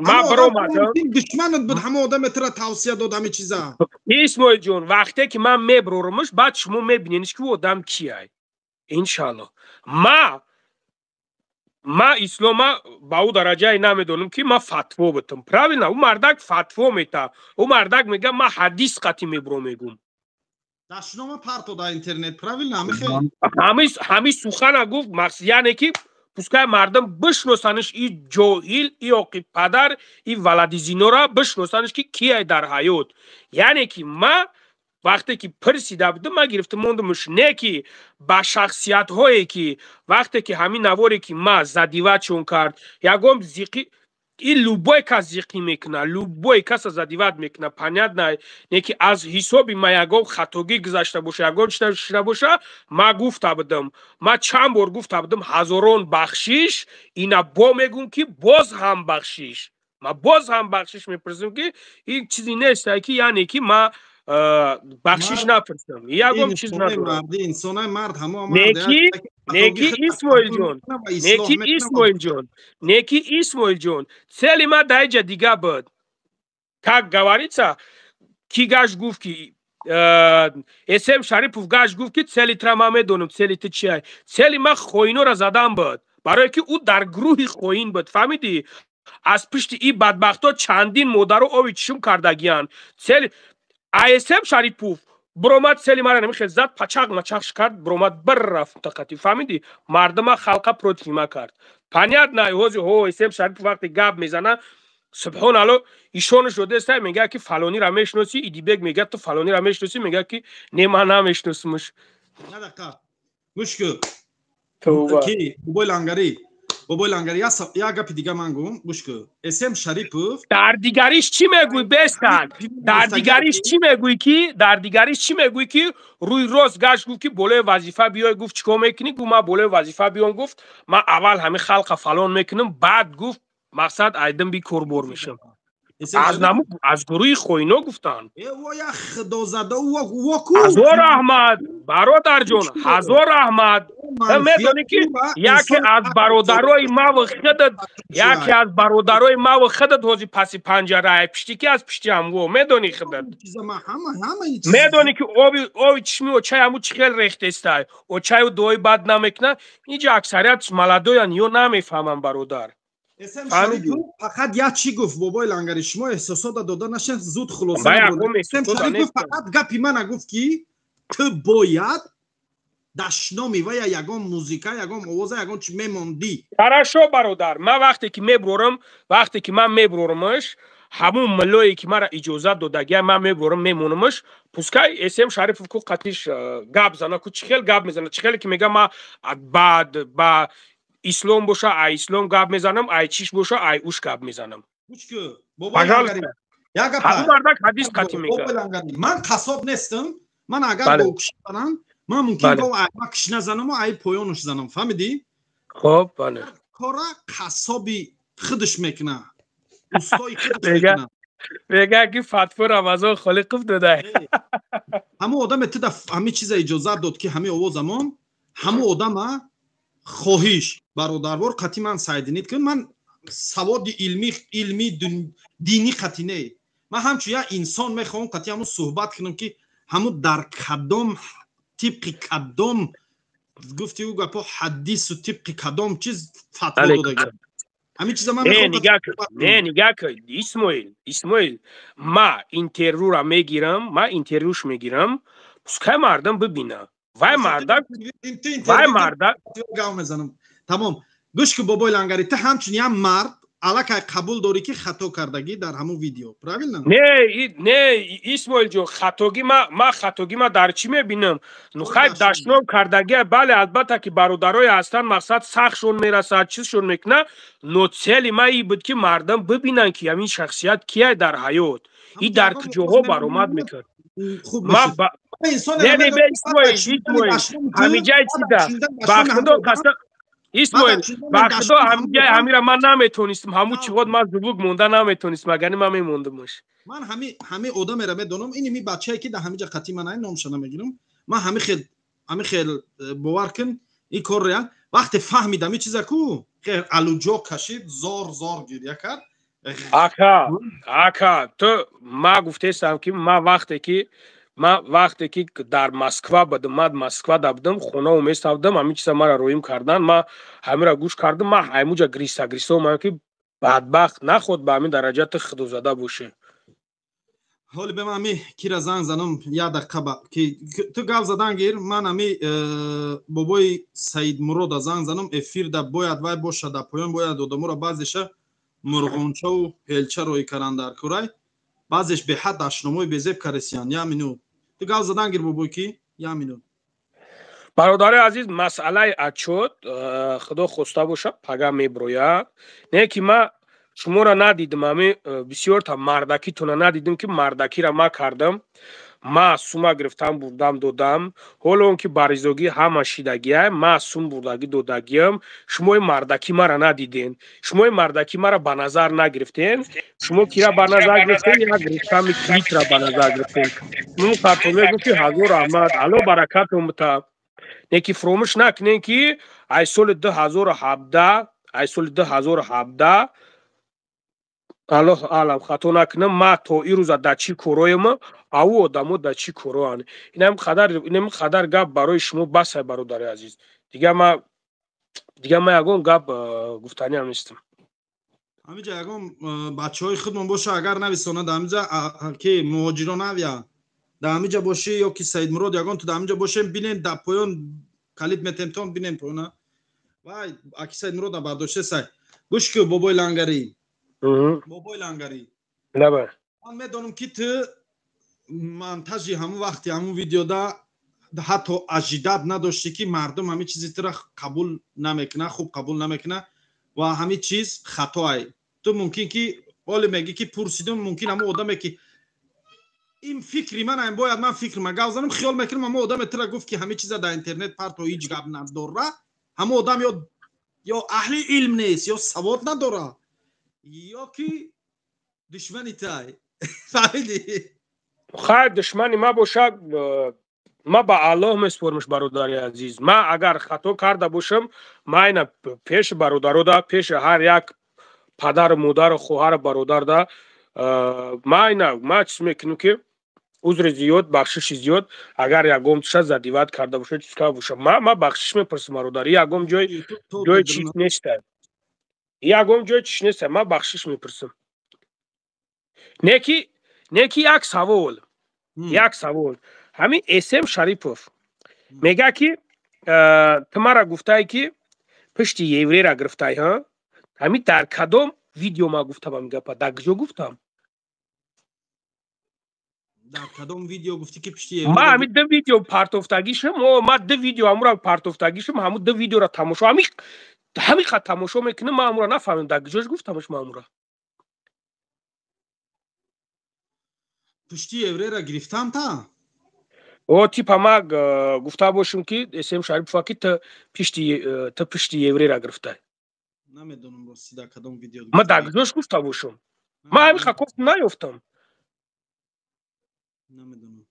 ма баромадам. Душманат буд ҳама одаме тура тавсия дод ҳами чиза. Исмоилҷон, вақте ки ман меброрамаш, баъд шумо мебинениш, ки ӯ одам кияй, иншаллоҳ. Ма ислома ба ӯ дараҷае намедонам, ки ма фатво битам, правильно? Ӯ мардак фатво мета, ӯ мардак мега, ма ҳадис қатӣ мебро мегум. Дашнома парто дар интернет, правильно? Ҳами сухана гуфт, яъне ки пускай мардум бишносаниш, и ҷоҳил, и оқи падар, и валадизинора бишносаниш, ки кияй дар ҳаёт. Яъне ки ма вақте ки пирсида будам, ма гирифта мондамш, не ки ба шахсиятҳое, ки вақте ки ҳамин наворе ки ма задевать шон кард, ягон зиқи и любой кас зиқӣ мекуна, любой каса задевать мекуна, понятно, не ки аз ҳисоби ма ягон хатогӣ гузашта боша, ягон шуда боша, ма гуфта будам, ма чанд бор гуфта будам, ҳазорон бахшиш. Ина бо мегӯм, ки боз ҳам бахшиш, ма боз ҳам бахшиш мепурсам, ки ин чизе нест, ки яъне ки ма бахшиш напурсам, ягон чиз надорам. Неки, Исмоилҷон, неки, Исмоилҷон, неки, Исмоилҷон, цели ма даиҷа дига буд. Как говорится, ки гашт гуфт, ки Эсем Шарипов гашт гуфт, ки цели тра ма медонам, цели ту чия. Цели ма хоинора задан буд, барое ки ӯ дар гурӯҳи хоин буд, фаҳмидӣ? Аз пишти и бадбахтҳо чандин модаро ови чишм кардагиянд. Цели асм Шарипов буромад, цели мара намихел зад, пачақ мачақш кард, буромад, бір рафт тақати, фаҳмидӣ? Мардума, халқа против ма кард, понятно? Ҳози ҳо Эсем Шарипов вақте гап мезана, Субҳоналло, ишонаш додеста, мега ки фалонира мешиносӣ. Идибек мега, ту фалонира мешиносӣ? Мега ки не, ман намешиносимаш. Гӯш кун, ки бобои Лангарӣ, бобои Лангарӣ, як гапи дига ман гӯм, гӯш кун. Эсем Шарипов Дар дигариш чӣ мегӯй, бестак? Дар дигариш чӣ мегӯй, ки дар дигариш чӣ мегӯй, ки рӯи рост гашт, гуфт ки болои вазифа биёй, гуфт, чӣ кор мекунӣ? Гуфт, ман болои вазифа биём, гуфт, ман аввал ҳамин халқа фалон мекунам, баъд, гуфт, мақсад айдим би корбор мешам. Аз наму аз гурӯҳи хоино гуфтанд. Ҳазор раҳмат, бародарҷон, ҳазор раҳмат. Медонӣ ки яке аз бародарои маву худат, яке аз бародарои маву худат ҳози паси панҷарае, пишти ки аз пишти ҳамво, медонӣ, худат медонӣ ки оби чишми очаи ҳаму чӣ хел рехтестай. Очаю дуои бад намекунад. Инҷа аксарият молодой ян, ё намефаҳмам, бародар. Фақат як чӣ гуфт бобои Лангари, шумо эҳсосота дода нашед, зуд хулоса. Фақат гапи мана гуфт, ки ту бояд дашноми ва я ягон музика, ягон овоза, ягон чи мемондӣ. Хорошо, бародар, ман вақте ки мебурорам, вақте ки ман мебурормаш, ҳамун миллое ки мара иҷозат додагия, ман мебурорам, мемонамаш. Пускай Эсем Шарипов ку қатиш гап зана ку, чӣ хел гап мезана, чӣ хеле ки мега, ма ба ислом боша, ай ислом гап мезанам, ай чиш боша, ай уш гап мезанам. Мардак ҳадис қатӣ мега. Ман қассоб нестам. Ман агар бо киш занам, ман мумкин бо ма киш назанаму ай поёнуш занам, фаҳмидӣ? Хоб, бале. Кора қассоби худаш мекуна, устои худаш мекуна. Мега ки фатво Рамазон Холиқов додай. Ҳамон одаме туда ҳамин чиза иҷозат дод, ки ҳамин овозамон, ҳамон одама хоҳиш, бародарвор, қатъи ман сайдинит кун. Ман саводи илмӣ динӣ қатъи не, ман ҳамчун як инсон мехоҳам қатъи ҳамун суҳбат кунам, ки ҳамун дар кадом, тибқи кадом, гуфти ӯ гапо, ҳадису тибқи кадом чиз фатво додага, ҳамин чиза ман. Не, нигаҳ кун, Исмоил, Исмоил, ма интервюра мегирам, ма интервюш мегирам, пускай мардам бибина. Вай мардак, вай мардак. Мезанам, тамом. Гӯш ку, бобои Лангари, ту ҳамчун як мард аллакай қабул дорӣ, ки хато кардагӣ дар ҳамун видео, правильно? Не, не, Исмоилҷон, хатогӣ ма хатогӣ ма дар чӣ мебинам? Ну хай, дашном кардагия, бале, албатта ки бародарое ҳастанд, мақсад сахтшон мерасад, чизшон мекунад, но цели ма и буд, ки мардам бибинанд, ки ҳамин шахсият кияй дар ҳаёт и дар куҷоҳо баромад мекард. Не, не, Исмоил, ҳамиҷаи чида, ба худо қасам, Исмоил, ба худо, ҳамиҷаи ҳамира ман наметонистам, ҳамун чиҳод ман звук монда наметонистам, агар ман мемондамаш. Ман ҳами одамеро медонам, ини ми бачае, ки дар ҳамиҷа қатъи ман, ай номша намегирам. Ман ҳами хел бовар кун, ин корро вақте фаҳмидам, ин чиза ку алуҷо кашид, зор зор гиря кард. Ака, ака, ту ма гуфтесам, ки ма вақте ки дар Москва будам, ман Москва да будам, хонао месавдам, ҳамин чиза мара роим кардан, ма ҳамира гӯш кардам, ма ҳамуҷа гриста гриста омадам, ки бадбахт наход ба ҳамин дараҷа ту худозада бошӣ. Ҳоли бе ман ами кира занг занам, як дақиқа ки ту гап задан гир. Ман ами бобои Саидмурода занг занам, эфирда бояд вай боша, дар поён бояд одаморо баъзеша мурғончаву ҳелча роӣ каран дар курай, баъзеш беҳад дашномои безеб каресиян. Як минут, ту гап задан гир, бобой, ки як минут. Бародари азиз, масъалаи отчёт, худо хоста боша, пага меброяд. Не ки ма шуморо надидим, ами бисёрта мардакитона надидим, ки мардакира ма кардам, ма сума гирифтам, бурдам, додам. Ҳоло он ки баризогӣ ҳама шидагия, ма сум бурдагӣ додагиам. Шумои мардакӣ мара надиден, шумои мардакӣ мара ба назар нагирифтен. Шумо кира ба назар гирифтен? Як гирифтами клитра ба назар гирифтен. Шумо картоме гуфт, ки ҳазор раҳмат, алло баракатон бита. Не ки фуромӯш накунен, ки ай соли 2017, ай соли 2017, аллоҳ аълам, хато накунам, ма то ирӯза дар чӣ короема, аву одамо дар чӣ короанд. Инам қадар гап барои шумо басай, бародари азиз. Дига ма ягон гап гуфтаниам нестам. Ҳамиҷа ягон бачаҳои худмон боша, агар нависонад ҳамиҷа, ки муҳоҷирон авя дар ҳамиҷа бошӣ ё ки Саидмурод, ягон ту дар ҳамиҷа бошем, бинем, дар поён калид метемтон, бинем поёна. Вай, аки Саидмурода бардоште сай. Гӯш ку, бобои Лангарӣ. Бобои Лангарӣ. Лаба. Ман медонам, ки ту монтажи ҳамун вақти ҳамун видеода ҳатто ожидать надоштӣ, ки мардум ҳамин чизи тура қабул намекуна, хуб қабул намекуна ва ҳамин чиз хатоай. Ту мумкин ки оле мегӣ, ки пурсидум, мумкин ҳамун одаме ки ин фикри ман ам, бояд ман фикр ма гап занам, хиёл мекунам, ҳамун одаме тура гуфт, ки ҳамин чиза дар интернет парто, ҳеҷ гап надора, ҳамун одам ё аҳли илм нест, ё савод надора, ё ки душмани тай. Фаҳмидӣ? Хайр, душмани ма бошад, ма ба Аллоҳ месупормаш. Бародари азиз, ма агар хато карда бошам, ма ина пеши бародарода, пеши ҳар як падару модару хоҳару бародарда ма ина ма чиз мекунем, ки узри зиёд, бахшиши зиёд, агар ягон ша задевать карда боша, чиз карда боша, ма бахшиш мепурсам. Бародар, ягон ҷой чиз неста, ягон ҷой чиз неста, ма бахшиш мепурсам. Неки як савол. Ҳамин Эсем Шарипов мега, ки ту мара гуфтае, ки пишти еврера гирифтай. Ҳа, ҳамин дар кадом видео ма гуфтам ҳамин гапа? Дар куҷо гуфтам? Дар кадом видео гуфтӣ, ки пишти? Ма ҳамин ду видео партофтагишам, ма ду видео ҳамура партофтагишам, ҳамун ду видеора тамошо, ҳамин хат тамошо мекунам, ма ҳамура нафаҳмидам, дар куҷош гуфтамаш ма ҳамура. Пушти еврера гирифтам та? О, типа ма гуфта бошем, ки Эсем Шарипова, ки ту пишти еврера гирифтай. Намедонам, рости, дар кадом видео. Ма дар куҷош гуфта бошам? Ма ҳамин хакоф наёфтам. Намедонам.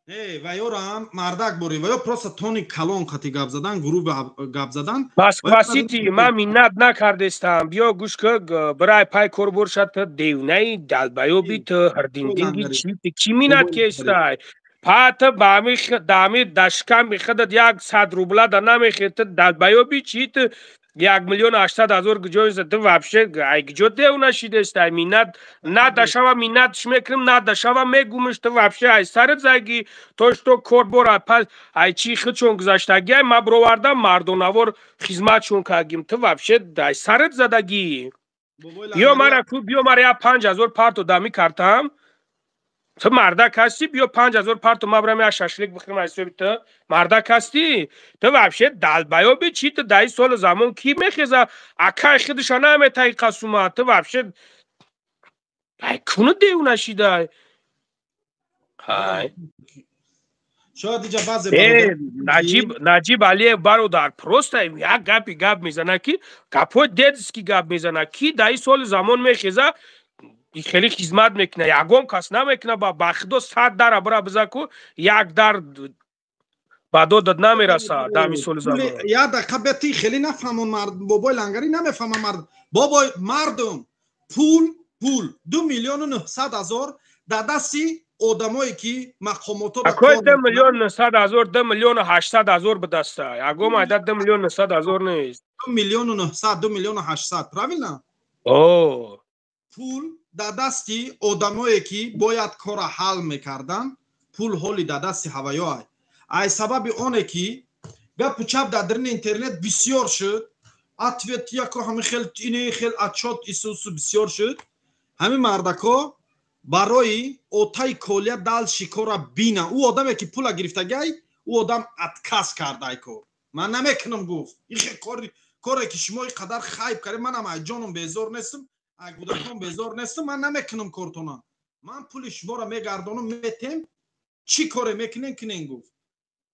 Э, ваёраам мардак бори, ваё просто тони калон қати гап задан, грубо гап задан. Москва Сити, ман миннат накардестам. Биё, гӯш ка, бирай пай кор боршад. Ту девнаи далбаёби, ту ҳирдиндинги чи? Ки миннат кестай? Пата бами дами дашками худат 100 рубла да намехе. Ту далбаёби чи? Ту 1 800 000 гуҷоиса? Ту вообще ай гуҷо девна шидестай? Миннат надашава, миннатш мекунам, надашава, мегумиш. Ту вообще ай сарат заги. То что кор бора ай чи худшон гузаштагӣ, ай ма бировардам, мардонавор хизматшон кардагим. Ту вообще ай сарат задагӣ. Биё, мара ку, биё, мара я 5000 парто дами картам. Ту мардак ҳастӣ, биё, 5000 парто, ма бирам як шашлик бихӯрам. Ҳисоби ту мардак ҳастӣ? Ту вообще далбаёби чи? Ту даи соли замон ки мехеза, акай худиша наметаи қасума? Ту вообще ай куну девна шидай? Ай. Шояд иҷа баъзе Наҷиб, Наҷиб Алиев, бародар, просто як гапи гап мезана, ки гапҳои детский гап мезана. Ки даи соли замон мехеза, хеле хизмат мекуна? Ягон кас намекуна. Ба худо, 100 дара бира биза ку, як дар ба додат намераса дами соли замон. Як дақиқа бети, хеле нафаҳмон мард, бобои Лангарӣ намефаҳма мард, бобой. Мардум, пул 2 900 000 дар дасти одамое ки мақомото. Акои, 2 900 000, 2 800 000 ба даста. Ягон майда 2 900 000 нест. 2 900 000, 2 800 000, правильно? О. Пул дар дасти одамое ки бояд кора ҳал мекарданд, пул ҳоли дар дасти ҳаваё. Ай сабаби оне ки гапу чап дар дарини интернет бисёр шуд, ответ яко ҳами хел, ини хел отчёт исусу бисёр шуд, ҳамин мардако барои отаи колия дальше кора бина, ӯ одаме ки пула гирифтагай, ӯ одам отказ кардай, кор ман намекунам гуфт. Ихе коре ки шумо қадар хайб кардед, манам ай ҷоном безор нестам, ай кӯдакон безор нестам, ман намекунам кортона, ман пули шуморо мегардонам, метем, чӣ коре мекунем, кунем гуфт.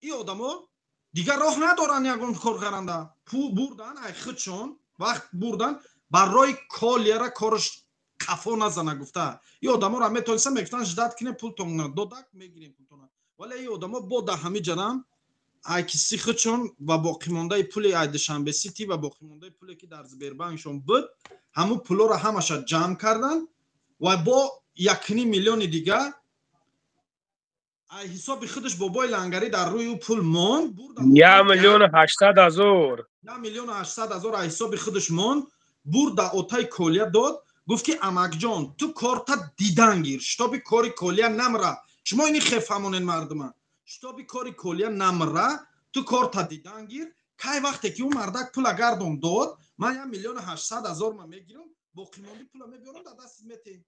Ин одамо дигар роҳ надоранд ягон кор каранда. Пул бурдан ай худшон, вақт бурдан барои колияра корш қафо назана гуфта. Ин одаморо метонистан, мегуфтан: «Ждать кунем, пултон додак, мегирем пултона». Вале ин одамо бо дар ҳами ҷанам ай киси худшон ва боқимондаи пули ай Душанбе Сити ва боқимондаи пуле ки дар Сбербанкшон буд, ҳамун пулоро ҳамаша ҷамъ карданд ва бо 1,5 миллиони дигар ай ҳисоби худаш бобои Лангарӣ дар рӯи ӯ пул монд. 1 800 000. 1 800 000 ай ҳисоби худаш монд, бурд, дар отаи колия дод, гуфт ки: «Амакҷон, ту корта дидан гир, чтобы кори колия намра». Шумо ини хефаҳмонед мардума. Чтобы кори колия намра, ту корта дидан гир. Кай вақте ки ӯ мардак пула гардон дод, ман 1 800 000 ма мегирам. Боқимонди пула мебиёрам, дар дастит метем.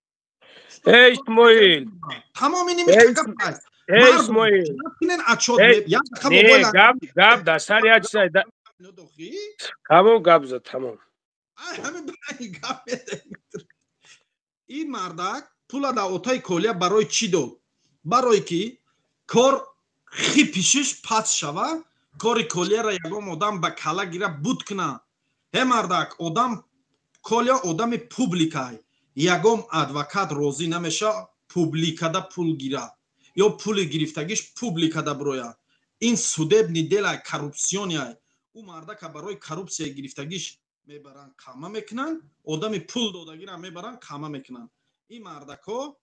Эй, Исмоил. Тамоми нимиш гап аст. Эй, Исмоил. Не, гап гап дар сари як чиз. Тамом, гап зад, тамом. Ин мардак пула дар отаи Колия барои чӣ дод? Барое ки кор хипишиш пас шава, кори Колияро ягон одам ба кала гира буд куна. Ҳе, мардак, одам Колия одами публикай. Ягон адвокат розӣ намеша публикада пул гира ё пули гирифтагиш публикада бироя. Ин судебный делай, коррупционный. Ӯ мардака барои коррупсия гирифтагиш мебаранд, қама мекунанд, одами пул додагиро мебаранд, қама мекунанд. Ин мардакҳо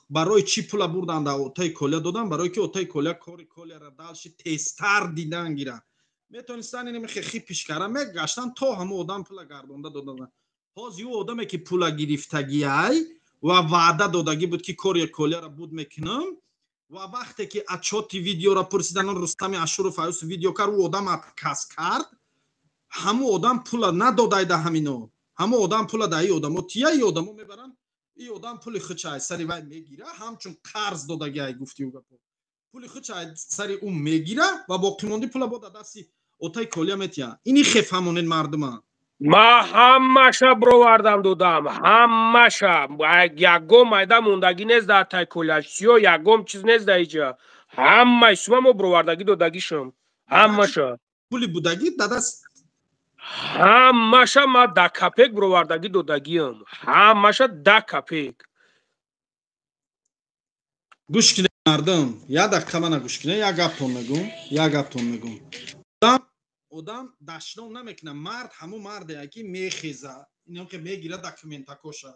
барои чӣ пула бурданд, дар отаи Колия доданд? Барое ки отаи Колия кори Колияро дальше тезтар дидан гира. Метонистанд инами хипиш кара мегаштанд, то ҳамо одам пула гардонда доданд. Ҳозир ӯ одаме ки пула гирифтагиай ва ваъда додагӣ буд, ки кори Колияро буд мекунам, ва вақте ки отчёти видеоро пурсидан, Рустами Ашуров аюс видео кард, ӯ одам отказ кард. Ҳамо одам пула надодай да ҳамино, ҳамо одам пула да и одамо тия, и одамо мебаранд, и одам пули худша ай сари вай мегира, ҳамчун қарз додагиай, гуфти ӯ гапо, пули худша ай сари ӯ мегира ва боқимонди пула бо да дасти отаи Колия метия. Ини хефаҳмонед мардума. Ма ҳамаша бировардам, додам ҳамаша, ягон майда мондагӣ нест дар тай Колия, сиё ягон чиз нест дар иҷа. Ҳамаи сума мо бировардагӣ додагишам, ҳамаша. Пули будагӣ дадаст. Ҳамаша ма да копейк бировардагӣ додагиам, ҳамаша да копейк. Гӯш кунед, мардум, як дақиқа мана гӯш кунед, як гаптон мегӯм, як гаптон мегӯм. Одам дашном намекунад. Мард ҳамун марде, ки мехеза, ином ки мегира документакоша,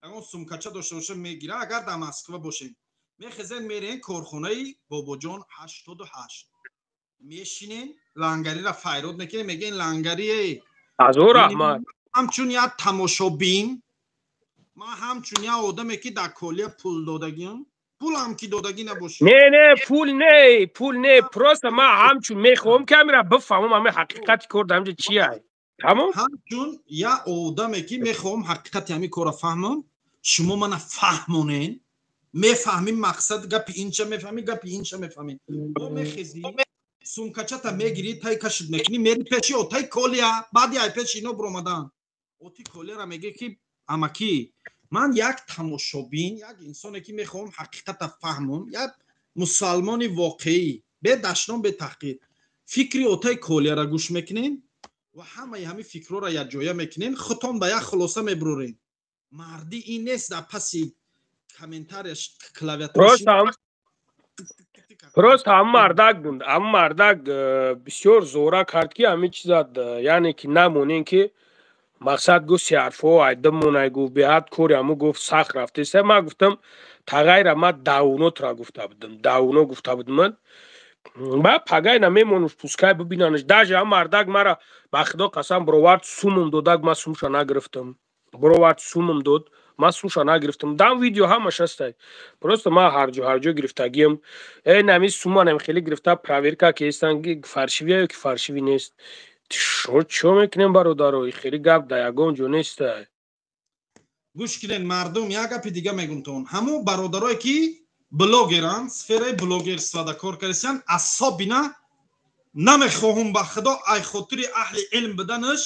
ягон сумкача дошта боша, мегира. Агар дар Москва бошем, мехезен, мерен корхонаи Бобоҷон 88, мешинен, лангарира файрод мекунем, мегӯен: «Лангарие, Азор раҳмат. Ҳамчун як тамошобин, ман ҳамчун як одаме, ки дар Колия пул додагиам, пулам ки додагӣ набошад». Не, не, пул не, пул не, просто ман ҳамчун мехоҳам, ки ҳамира бифаҳмам, ҳами ҳақиқати кор дар ҳамҷа чия, тамом. Ҳамчун як одаме, ки мехоҳам ҳақиқати ҳамин корро фаҳмам, шумо мана фаҳмонен. Мефаҳмӣ мақсад гапи инча, мефаҳмӣ гапи инча, мефаҳмӣ. Бо мехезӣ, сумкачата мегирӣ, тай кашид мекунӣ, мери пеши отай Колия. Баъди ай пеши ино биромадан, оти Колияра мегӯ, ки амакӣ, ман як тамошобин, як инсоне, ки мехоҳам ҳақиқата фаҳмам, як мусалмони воқеӣ, бе дашном, бе таҳқир. Фикри отай Колияра гӯш мекунем ва ҳамаи ҳамин фикрҳоро якҷоя мекунем, худтон ба як хулоса мебурорем. Мардӣ ин нест дар паси комментарияш клавиатура. Просто ҳам мардак, ҳам мардак бисёр зора кард, ки ҳамин чиза, яъне ки намонем, ки мақсад гуфт, сиҳарфҳо айдамонай, гуфт, беҳад кори ҳаму, гуфт, сахт рафтеса. Ман гуфтам, тағайра ма давнотра гуфта будам, давно гуфта будам. Ба пагайна мемонуш, пускай бибинанаш. Даже ҳам мардак мара, ба худо қасам, бировард, сумум додак, ма сумша нагирифтам. Бировард, сумум дод, ман сумша нагирифтам. Дам видео ҳамаш ҳастай. Просто ман ҳарҷо ҳарҷо гирифтагиам. Э, нами суманам хеле гирифта, проверка ки ҳестан, ки фальшивый ё ки фальшивый нест. Шо чо мекунем, бародаро? Хеле гап да ягон ҷо нестай. Гӯш кунед, мардум, як гапи дига мегумтон. Ҳамон бародарое, ки блогеранд, сфераи блогерствода кор кардасиянд, особенно намехоҳум, ба худо, ай хотири аҳли илм буданаш,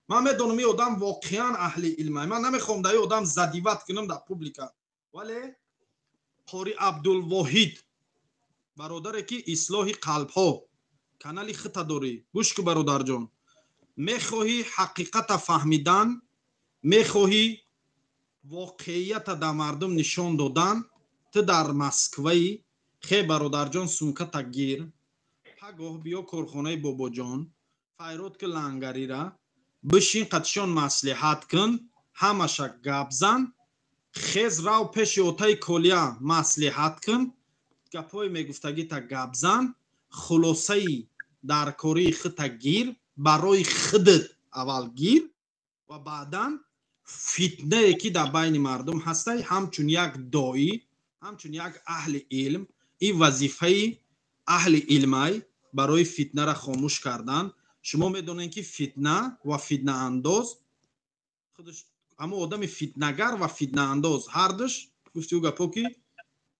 ман медонам, ин одам воқеан аҳли илма, ман намехоҳам дар ин одам задевать кунам дар публика, вале қори Абдулвоҳид, бародаре, ки «Ислоҳи қалбҳо» канали хита дорӣ, гӯш ку, бародарҷон. Мехоҳӣ ҳақиқата фаҳмидан, мехоҳӣ воқеията дар мардум нишон додан, ту дар Москваи, хе, бародарҷон, сумката гир, пагоҳ биё корхонаи Бобоҷон, файрод ки лангарира, бишин, қатишон маслиҳат кун, ҳамаша гап зан. Хез, рав пеши отаи Колия, маслиҳат кун, гапҳои мегуфтагита гап зан, хулосаи даркории хита гир, барои худат аввал гир ва баъдан фитнае, ки дар байни мардум ҳастай, ҳамчун як доӣ, ҳамчун як аҳли илм, ин вазифаи аҳли илмай барои фитнара хомӯш кардан. Шумо медонед, ки фитна ва фитнаандоз худаш ҳамон одами фитнагар ва фитнаандоз ҳардуш гуфти ӯ гапо ки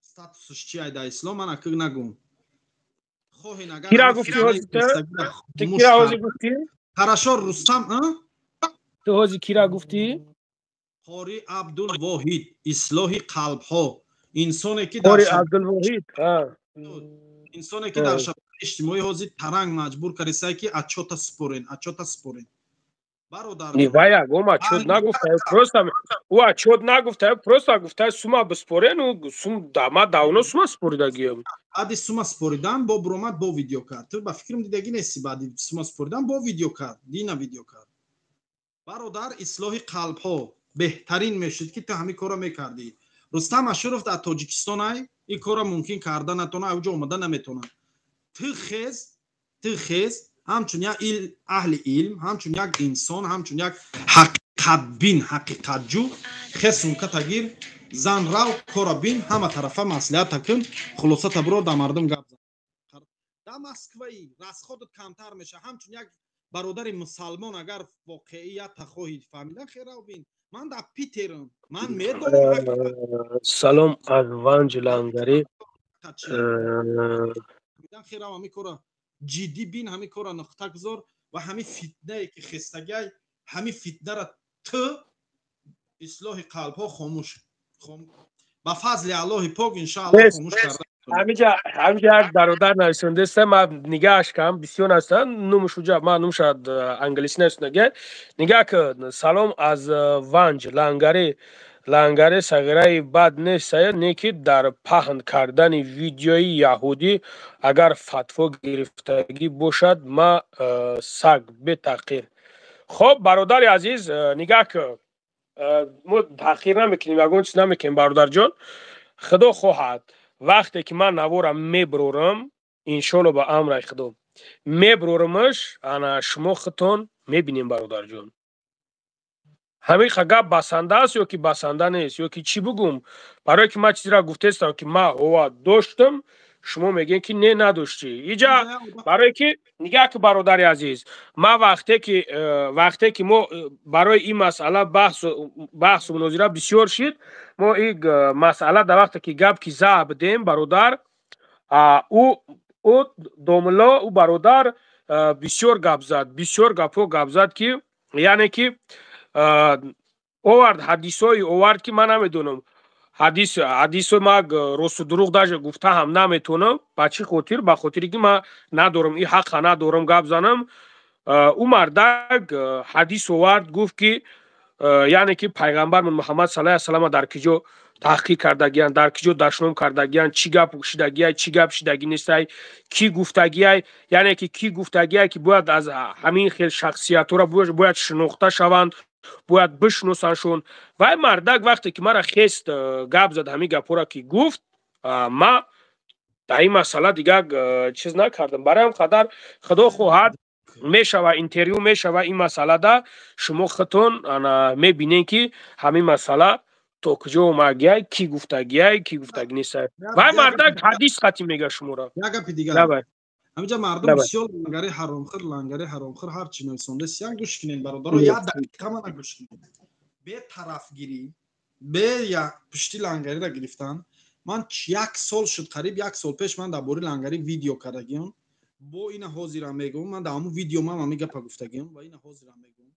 статусш чи ай дар ислом ман акы нагум. Хоҳен агар Кира гуфти ҳози ту? Кира ҳози гуфтӣ? Хорошо, Рустам. Ту ҳози кира гуфтӣ? Қори Абдулвоҳид, ислоҳи қалбҳо, инсоне ки Қори Абдулвоҳид. Инсоне ки дар шабакаи иҷтимоӣ ҳозир таранг маҷбур кардисай ки отчёта спорен, отчёта спорен, бародар. Вай ягом отчёт нагуфта, просто ӯ отчёт нагуфта, просто гуфта, сума биспорен. Ӯ сум ма давно сума споридагиям. Баъди сума споридан бо буромад, бо видео кард. Ту ба фикрам дидагӣ нести. Баъди сума споридан бо видео кард, дина видео кард. Бародар, ислоҳи қалбҳо, беҳтарин мешуд ки ту ҳамин корро мекардӣ. Рустам Ашуров дар Тоҷикистон ай, ин корро мумкин карда натона, авҷо омада наметонад. Ту хез, ту хез, ҳамчун як аҳли илм, ҳамчун як инсон, ҳамчун як ҳақиқатбин, ҳақиқатҷӯ, хез, сумката гир, зан, рав, кора бин, ҳама тарафа маслиҳата кун, хулосата бирор, дар мардум гап зан. Дар Москваи расходат камтар меша. Ҳамчун як бародари мусалмон, агар воқеията хоҳӣ фаҳмидан, хел рав бин. Ман дар Питерам, ман медонам. Салом аз Ванҷ, Лангари. Хел рав, ҳамин кора ҷиддӣ бин, ҳамин кора нуқта гузор ва ҳамин фитнае ки хестагиай, ҳамин фитнара ту, ислоҳи қалбҳо, хомӯш, ба фазли Аллоҳи пок, иншааллоҳ, хомӯш карда. Ҳамиҷа як бародар нависондаста, ман нигаҳаш кардам, бисёр наста нумуш уҷа, ман нумуша англисӣ нависондага. Нигаҳ кун: «Салом аз Ванҷ, Лангари. Лангари сағираи бад нест, не ки дар паҳн кардани видеои яҳудӣ агар фатво гирифтагӣ бошад, ма саг бетаҳқир». Хоб, бародари азиз, нигаҳ кун, мо таҳқир намекунем, ягон чиз намекунем, бародарҷон. Худо хоҳад, вақте ки ман навора мебурорам, иншолло, ба амраи Худо мебурорамаш, ана шумо худтон мебинем, бародарҷон. Ҳамин гап басанда аст ё ки басанда нест, ё ки чӣ бугум? Барое ки ман чизеро гуфтестам, ки ман ҳова доштам, шумо мегӯед, ки не, надоштӣ. Иҷа барое ки нигаҳ ки, бародари азиз, ман вақте ки мо барои ин масъала баҳсу мунозира бисёр шид, мо ин масъала дар вақте ки гап ки заа будем, бародар, ӯ домулло, ӯ бародар бисёр гап зад, бисёр гапҳо гап зад, ки яъне ки овард, ҳадисҳое овард, ки ман намедонам, ҳадисо ма росту дурӯғ даже гуфта ҳам наметавонам. Ба чӣ хотир? Ба хотире ки ман надорам, ин ҳаққа надорам гап занам. Ӯ мардак ҳадис овард, гуфт ки яъне ки пайғамбармон Муҳаммад саллаллоҳу салама дар киҷо таҳқиқ кардагиянд, дар киҷо дашном кардагиянд, чӣ гап шидагиай, чӣ гап шидагӣ нестай, кӣ гуфтагиай, яъне ки кӣ гуфтагиай, ки бояд аз ҳамин хел шахсиятҳоро бояд шинохта шаванд, бояд бишносандшон. Вай мардак вақте ки мара хест, гап зад, ҳамин гапҳоро ки гуфт, ма дар ин масъала дигар чиз накардам. Барои ҳам қадар, Худо хоҳад, мешава интервю, мешава ин масъалада, шумо худтон мебинед, ки ҳамин масъала то куҷо омагиай, кӣ гуфтагиай, кӣ гуфтагӣ нестай. Вай мардак ҳадис қатӣ мега шуморо. Як гапи дигар. Ҳаминҷа мардум бисёр лангари ҳаромхӯр, лангари ҳаромхӯр, ҳар чӣ нависондаст. Як гӯш кунед, бародаро, як дақиқа мана гӯш кунед. Бе тарафгирӣ, бе як пушти лангариро гирифтан, ман як сол шуд, қариб як сол пеш ман дар бораи лангари видео кардагиам. Бо ина ҳозирам мегӯм, ман дар ҳамун видео ман ҳамин гапа гуфтагиам ва ина ҳозирам мегӯм.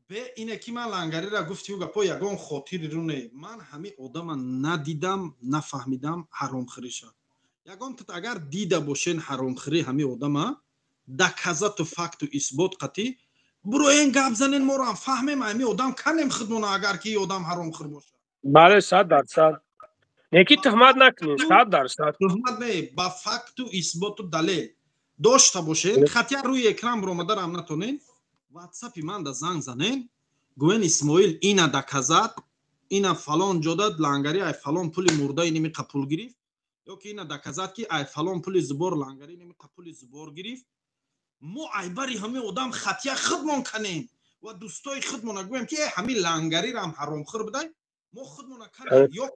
Бе ине ки ман лангариро гуфти ӯ гапо ягон хотири ру не, ман ҳамин одама надидам, нафаҳмидам ҳаромхӯриша. Ягон тут агар дида бошен ҳаромхӯри ҳамин одама, доказату, факту исбот қатӣ буроен, гап занен, моро фаҳмем, ҳамин одам канем худмона, агар ки одам ҳаромхӯр бошад. Бале, 100%. Неки туҳмат накунед, 100%. Туҳмат не, ба факту исботу далел дошта бошед. Хатя рӯи экран биромадарам натонен, ватсапи ман да занг занен, гӯен: «Исмоил, ина доказать, ина фалон ҷода лангари ай фалон пули мурда иними пул гирифт, ё ки ина доказать, ки ай фалон пули зубор лангари иними пули зубор гирифт». Мо айбари ҳамин одам хатя худмон канем ва дӯстои худмона гӯем, ки ҳамин лангарирам ҳаромхӯр будай. Мо худмона канем ё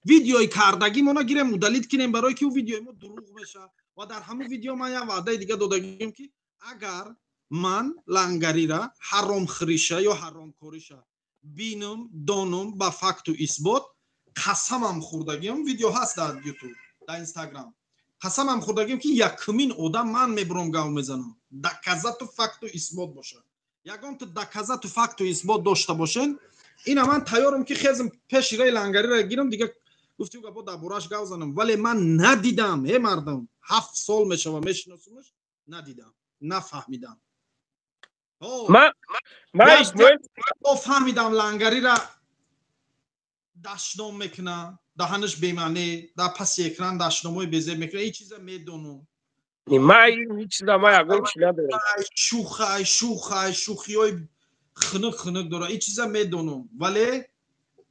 видеои кардагимона гирем, удалить кинем, барое ки ӯ видеои мо дурӯғ мешавад. Ва дар ҳамун видео ман як ваъдаи дига додагим, ки агар Ман Лангарира, ҳаромхӯриша ё ҳаромкориша бинам, донам, ба факту исбот, қасамам хӯрдагиам, видео ҳаст дар Ютуб, дар Инстаграм, қасамам хӯрдагиам, ки якумин одам ман мебурам, гав мезанам. Доказату факту исбот бошад, ягон ту доказату факту исбот дошта бошен, ина ман тайёрам, ки хезм, пеши раи Лангарира гирам, дига гуфти гапо дар бораш гав занам. Вале ман надидам. Э, мардам, 7 сол мешава, мешиносумаш, надидам, нафаҳмидам. Фаҳмидам, Лангарира дашном мекуна, даҳанаш бемаъне, дар паси экран дашномҳои безеб мекуна, ин чиза медонам. Шухай, шухай, шухиҳои хунук хунук дора, ин чиза медонам. Вале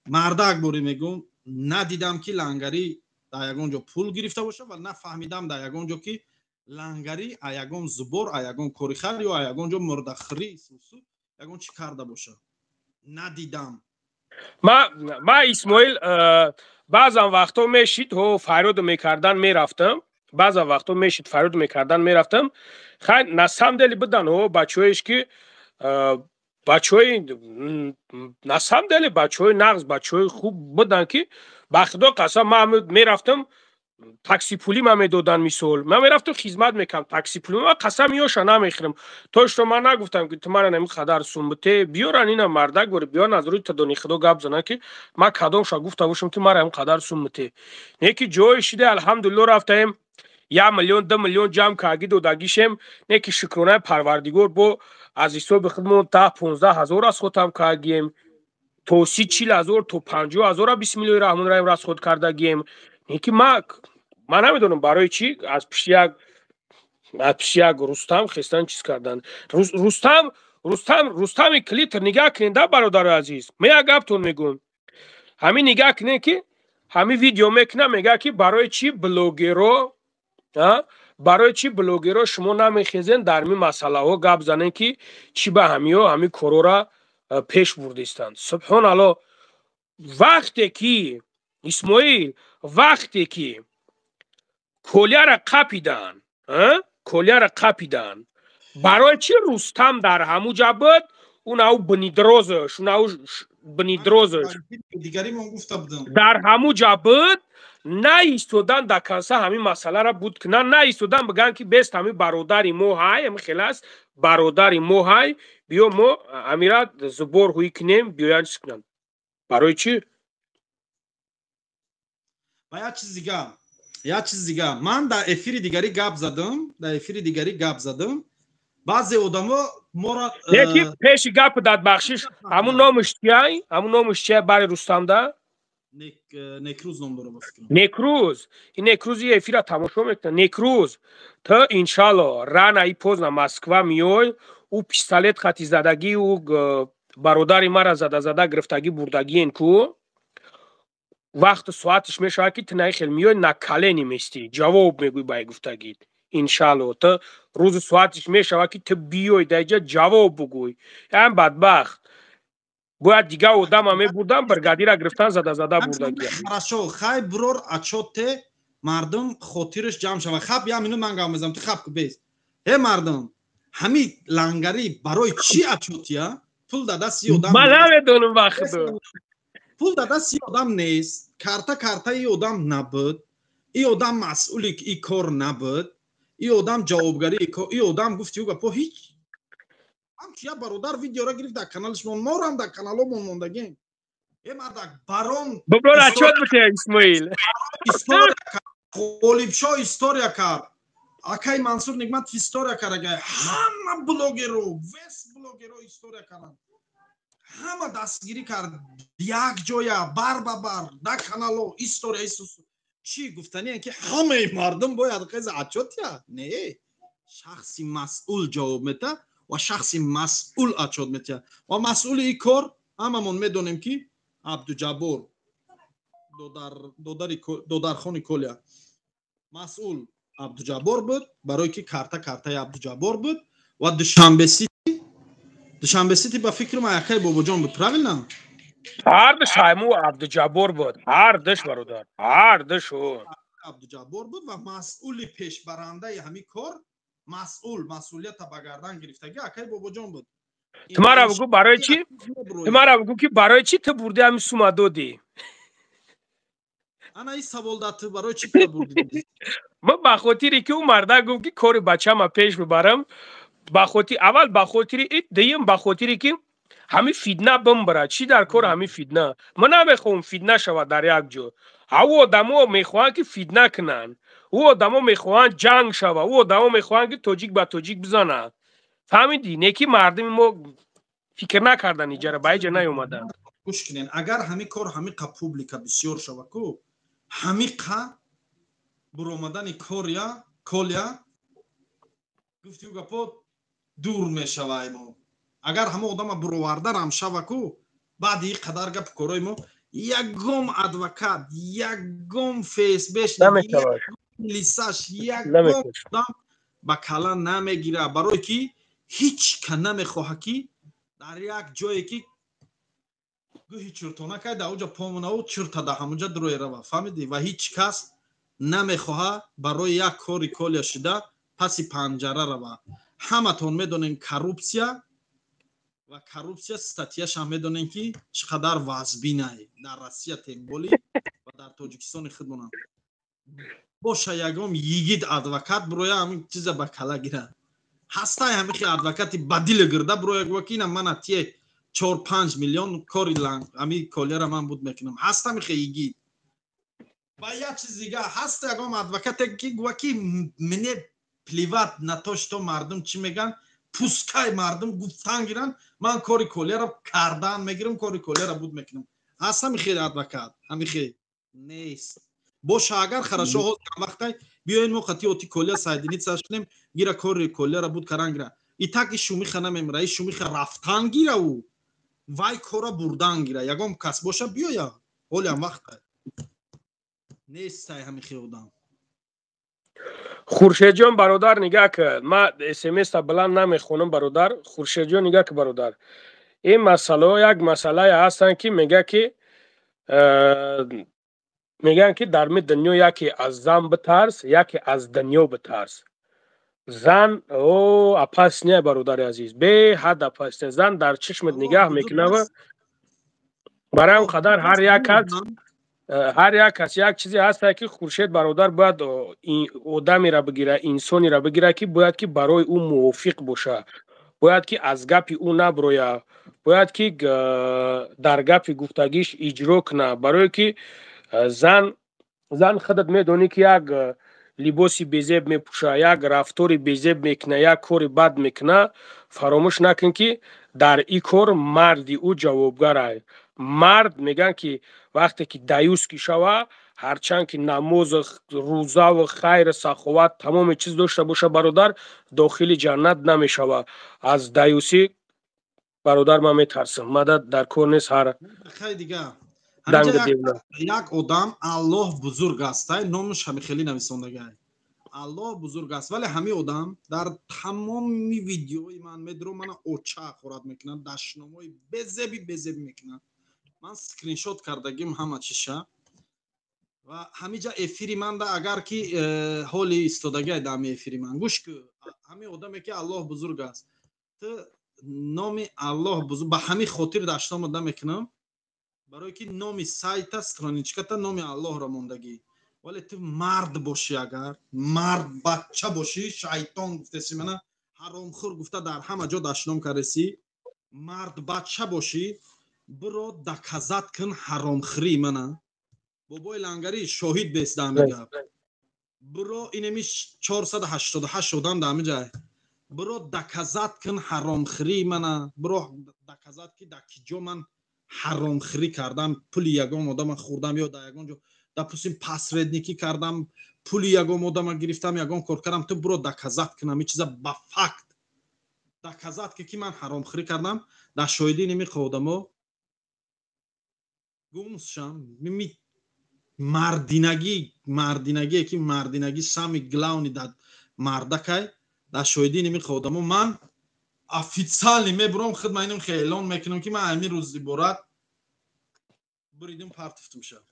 мардак, борӣ мегӯм, надидам, ки Лангарӣ дар ягон ҷо пул гирифта боша ва нафаҳмидам дар ягон ҷо, ки Лангарӣ а ягон зубор, а ягон кори хар ё а ягон ҷо мурдахӯрӣ, сусу, ягон чӣ карда боша, надидам. Ма, Исмоил, баъзан вақтҳо мешид, ҳо, фарёду мекардан, мерафтам. Баъзан вақтҳо мешид, фарёду мекардан, мерафтам. Хай, на самом деле будан, ҳо, бачаҳоеш, ки бачаҳои, на самом деле, бачаҳои нағз, бачаҳои хуб будан, ки ба худо қасам, ман мерафтам, таксипулӣ ма медодан. Мисол, ман мерафтам, хизмат мекардам, таксипулӣ ма, қасам, ёша намехӯрам. То что ман нагуфтам, ки ту мара нами қадар сум бите, биёран ина мардак бори, биёран, аз рӯи тадони худо гап занан, ки ман кадомша гуфта бошам, ки мара ҳам қадар сум бите. Не ки ҷое шида, алҳамдулилло, рафтаем, 1 миллион, 2 миллион ҷамъ карги додагишем. Не ки шукронаи Парвардигор, бо аз ҳисоби худмон 10-15 ҳазор расход ҳам кардагием, то 30-40 ҳазор, то 50 ҳазора, бисмиллоҳи раҳмони раҳим, расход кардагием. Не ки ман намедонам, барои чӣ аз пишти як Рустам хестан, чиз кардан. Рустам, Рустам, Рустами клитр, нигаҳ кунед да, бародари азиз, ме як гаптон мегӯм. Ҳамин нигаҳ кунед, ки ҳамин видео мекунам, мега, ки барои чӣ блогеро, барои чӣ блогеро шумо намехезен, дар ҳамин масъалаҳо гап занен, ки чӣ ба ҳамиҳо ҳамин корора пеш бурдистанд? Субҳоналло, вақте ки, Исмоил, вақте ки Коляра қапидан, Коляра қапидан, барои чӣ Рустам дар ҳамуҷа буд? Унау бнидрозаш, унау бнидрозаш дар ҳамуҷа буд, наистодан дар канса ҳамин масъалара буд, на наистодан бигӯянд, ки бест, ҳамин бародари мо ҳай, ҳамин хел аст, бародари мо ҳай, биё, мо ҳамира зубор ҳуй кунем, биёян, чиз кунанд. Барои чӣ? Ва як чиз дига, як чиз дига. Ман дар эфири дигарӣ гап задам, дар эфири дигарӣ гап задам, баъзе одамо моро Леки пеши гапу дад, бахшиш, ҳамун номаш чиай? Ҳамун номаш чиай бари Рустамда? Некрӯз ном дора, ба фикрам. Некрӯз. Ин Некрӯзи эфира тамошо мекунад. Некрӯз, ту, иншалло, рано или поздно Москва миёй, ӯ пистолет хати задагӣ, ӯ бародари мара зада зада гирифтагӣ бурдагиен ку, вақту соаташ мешавад, ки ту наихел миёй, на колени местӣ, ҷавоб мегӯй ба гуфтагит. Иншалло, ту рӯзу соатиш мешавад, ки ту биёй даиҷа, ҷавоб бугӯй. Ям бадбахт бояд дигар одама мебурдан, бригадира гирифтан, зада зада бурдагия. Хорошо, хай, бурор, отчёт е, мардум хотираш ҷамъ шава. Хаб, як минут, ман гап мезанам, ту хаб ку, бес. Э, мардум, ҳами Лангарӣ барои чӣ отчёт я? Пул дар дасти одам Ман намедонам, ба худо. Пул дар дасти одам нест, карта картаи одам набуд, и одам масъули и кор набуд, и одам ҷавобгари и одам, гуфти ӯ гапо, ҳеҷ. Ҳамчу як бародар видеора гирифт, дар каналашмон, морам дар каналомон мондагем. Э, мардак, барон. Буброр, отчёт бите, Исмоил. Ғолибшоҳ история кард, акай Мансур Нигматов история кард, агай ҳама блогеро, весь блогеро история карданд, ҳама дастгирӣ кард, як ҷоя бар ба бар да канало история. Чӣ гуфтание, ки ҳамаи мардум бояд қиза отчёт я? Не, шахси масъул ҷавоб мета ва шахси масъул отчёт метиҳад. Ва масъули ин кор ҳамамон медонем, ки Абдуҷаббор, додархони Колия, масъул Абдуҷаббор буд, барое ки карта картаи Абдуҷаббор буд. Ва Душанбе Сити, Душанбе Сити, ба фикри ман, якаи Бобоҷон буд, правильно? Ҳардуш ҳайму Абдуҷаббор буд, ҳардуш, бародар, ҳардуш. Абдуҷаббор буд ва масъули пешбарандаи ҳамин кор Масъул, масъулията ба гардан гирифтагӣ акай Бобоҷон буд. Ту мара бугӯ, барои чӣ? Ту мара бугӯ, ки барои чӣ ту бурди, ҳами сума додӣ? Ана ин савол да ту: барои чӣ пула бурдӣ? Ман ба хотире ки ӯ мардак гуфт, ки кори бачама пеш бибарам, ба хотир аввал, ба хотири ит, дуюм, ба хотире ки ҳамин фитна бимбара. Чӣ дар кор ҳамин фитна? Ман намехоҳам фитна шавад дар як ҷо. Ҳаву одамо мехоҳанд, ки фитна кунанд, ӯ одамо мехоҳанд ҷанг шава, ӯ одамо мехоҳанд, ки тоҷик ба тоҷик бизанад. Фаҳмидӣ? Не ки мардуми мо фикр накардан, иҷара ба иҷа наёмаданд. Гӯш кунен, агар ҳамин кор ҳамиқа публика бисёр шава ку, ҳамиқа буромадани коря Колия гуфтиу гапо дур мешава мо. Агар ҳама одама буровардарам шава ку, баъди ин қадар гапу корои мо, ягон адвокат, ягон ФСБш, лисаш, ягон одам ба кала намегира, барое ки ҳеҷ ка намехоҳад, ки дар як ҷое ки гӯҳи чуртона кай, дар уҷа помонаву чурта да ҳамуҷа дурои рава. Фаҳмидӣ? Ва ҳеҷ кас намехоҳад барои як кори Колия шида паси панҷара рава. Ҳаматон медонем коррупсия ва коррупсия статьяшам медонем, ки чӣ қадар вазбинай дар Россия, тем более ва дар Тоҷикистони худмонам. Боша ягон йигит адвокат бироя, ҳамин чиза ба кала гира. Ҳастай ҳамихи адвокати ба дили гирда бироя, гӯя ки ина мана тие 4-5 миллион, кори ҳами Колияра ман буд мекунам. Ҳаст ҳамихи йигит? Ва як чиз дига: ҳаст ягон адвокате, ки гӯя ки мне плевать на то, что мардум чӣ мегӯянд, пускай мардум гуфтан гиранд, ман кори Колияро кардан мегирам, кори Колияро буд мекунам? Ҳаст ҳамихи адвокат? Ҳамихи нест. Боша агар, хорошо, ҳозир вақтай биёен, мо қати оти Колия соединиться кунем, гира, кори Колияро буд каран гира. И так и шумиха намемира, и шумиха рафтан гира, ӯ вай кора бурдан гира. Ягон кас боша, биёя, ҳолиам вақтай. Нестай ҳамихи одам. Хуршедҷон, бародар, нигаҳ кар, ман смста баланд намехонам. Бародар Хуршедҷон, нигаҳ ки, бародар, ин масъалаҳо як масъалае ҳастанд, ки мега ки мегӯянд, ки дар ми дунё яке аз зан битарс, яке аз дунё битарс. Зан о опасный, бародари азиз, беҳад опасный. Зан дар чишмат нигаҳ мекунава. Барои он қадар ҳар як кас як чизе ҳаста, ки Хуршед бародар бояд одамеро бигира, инсонеро бигира, ки бояд ки барои ӯ мувофиқ боша, бояд ки аз гапи ӯ наброя, бояд ки дар гапи гуфтагиш иҷро куна. Барое ки зан, худат медонӣ, ки як либоси безеб мепӯша, як рафтори безеб мекуна, як кори бад мекуна. Фаромӯш накун, ки дар ин кор марди ӯ ҷавобгарай. Мард, мегӯянд, ки вақте ки даюс ки шава, ҳарчанд ки намозу рӯзаву хайру саховат, тамоми чиз дошта боша, бародар, дохили ҷаннат намешава. Аз даюсӣ, бародар, ман метарсам, мадад дар кор нест ҳар Як одам, Аллоҳ бузург астай, номаш ҳамихелӣ нависондагай, Аллоҳ бузург аст, вале ҳамин одам дар тамоми видеои ман медро мана оча хӯрат мекунад, дашномҳои безеби безебӣ мекунад. Ман скриншот кардагим ҳама чиша ва ҳамиҷа эфири манда, агар ки ҳоли истодагиай дар ҳами эфири ман гӯш ку. Ҳамин одаме, ки Аллоҳ бузург аст, ту номи Аллоҳ бузург, ба ҳамин хотир дашномо намекунам, барое ки номи сайта, страничката номи Аллоҳро мондагӣ. Вале ту мард бошӣ, агар мард бача бошӣ, шайтон гуфтеси, мана ҳаромхӯр гуфта дар ҳама ҷо дашном кардеси. Мард бача бошӣ, биро доказать кун ҳаромхӯрӣ мана. Бобои Лангарӣ шоҳид бест дар ҳами гап. Биро, инеми 488 одам дар ҳами ҷай, биро доказать кун ҳаромхӯрӣ мана. Биро доказать, ки дар ки ҷо ман ҳаромхӯрӣ кардам, пули ягон одама хӯрдам ё дар ягон ҷо, допустим, посредникӣ кардам, пули ягон одама гирифтам, ягон кор кардам. Ту биро доказать кун ҳами чиза, ба факт доказать ки ман ҳаромхӯрӣ кардам. Дар шоҳидӣ немиқа одамо гумшам. Мардинагӣ, мардинагие ки мардинагӣ самый главный дар мардакай. Дар шоҳидӣ немиқа одамо ман официально мебурам, худ ман инам эълон мекунам, ки ман ҳамин рӯз иборат буридим, партифтум шав.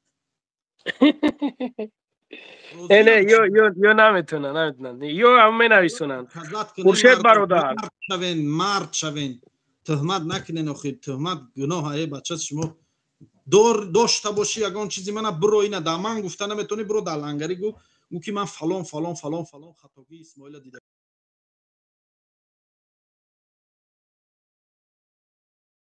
Не, ё ё ё наметонанд, наметонанд. Ё ҳам менависонанд. Хуршед бародар. Шавен, мард шавен, тӯҳмат накунен. Охир тӯҳмат гуноҳ. Е бача, шумо дошта бошӣ ягон чизи мана, биро, ина дар ман гуфта наметонӣ, биро дар лангари гӯ, ки ман фалон, фалон, фалон, фалон хатогии Исмоила дида.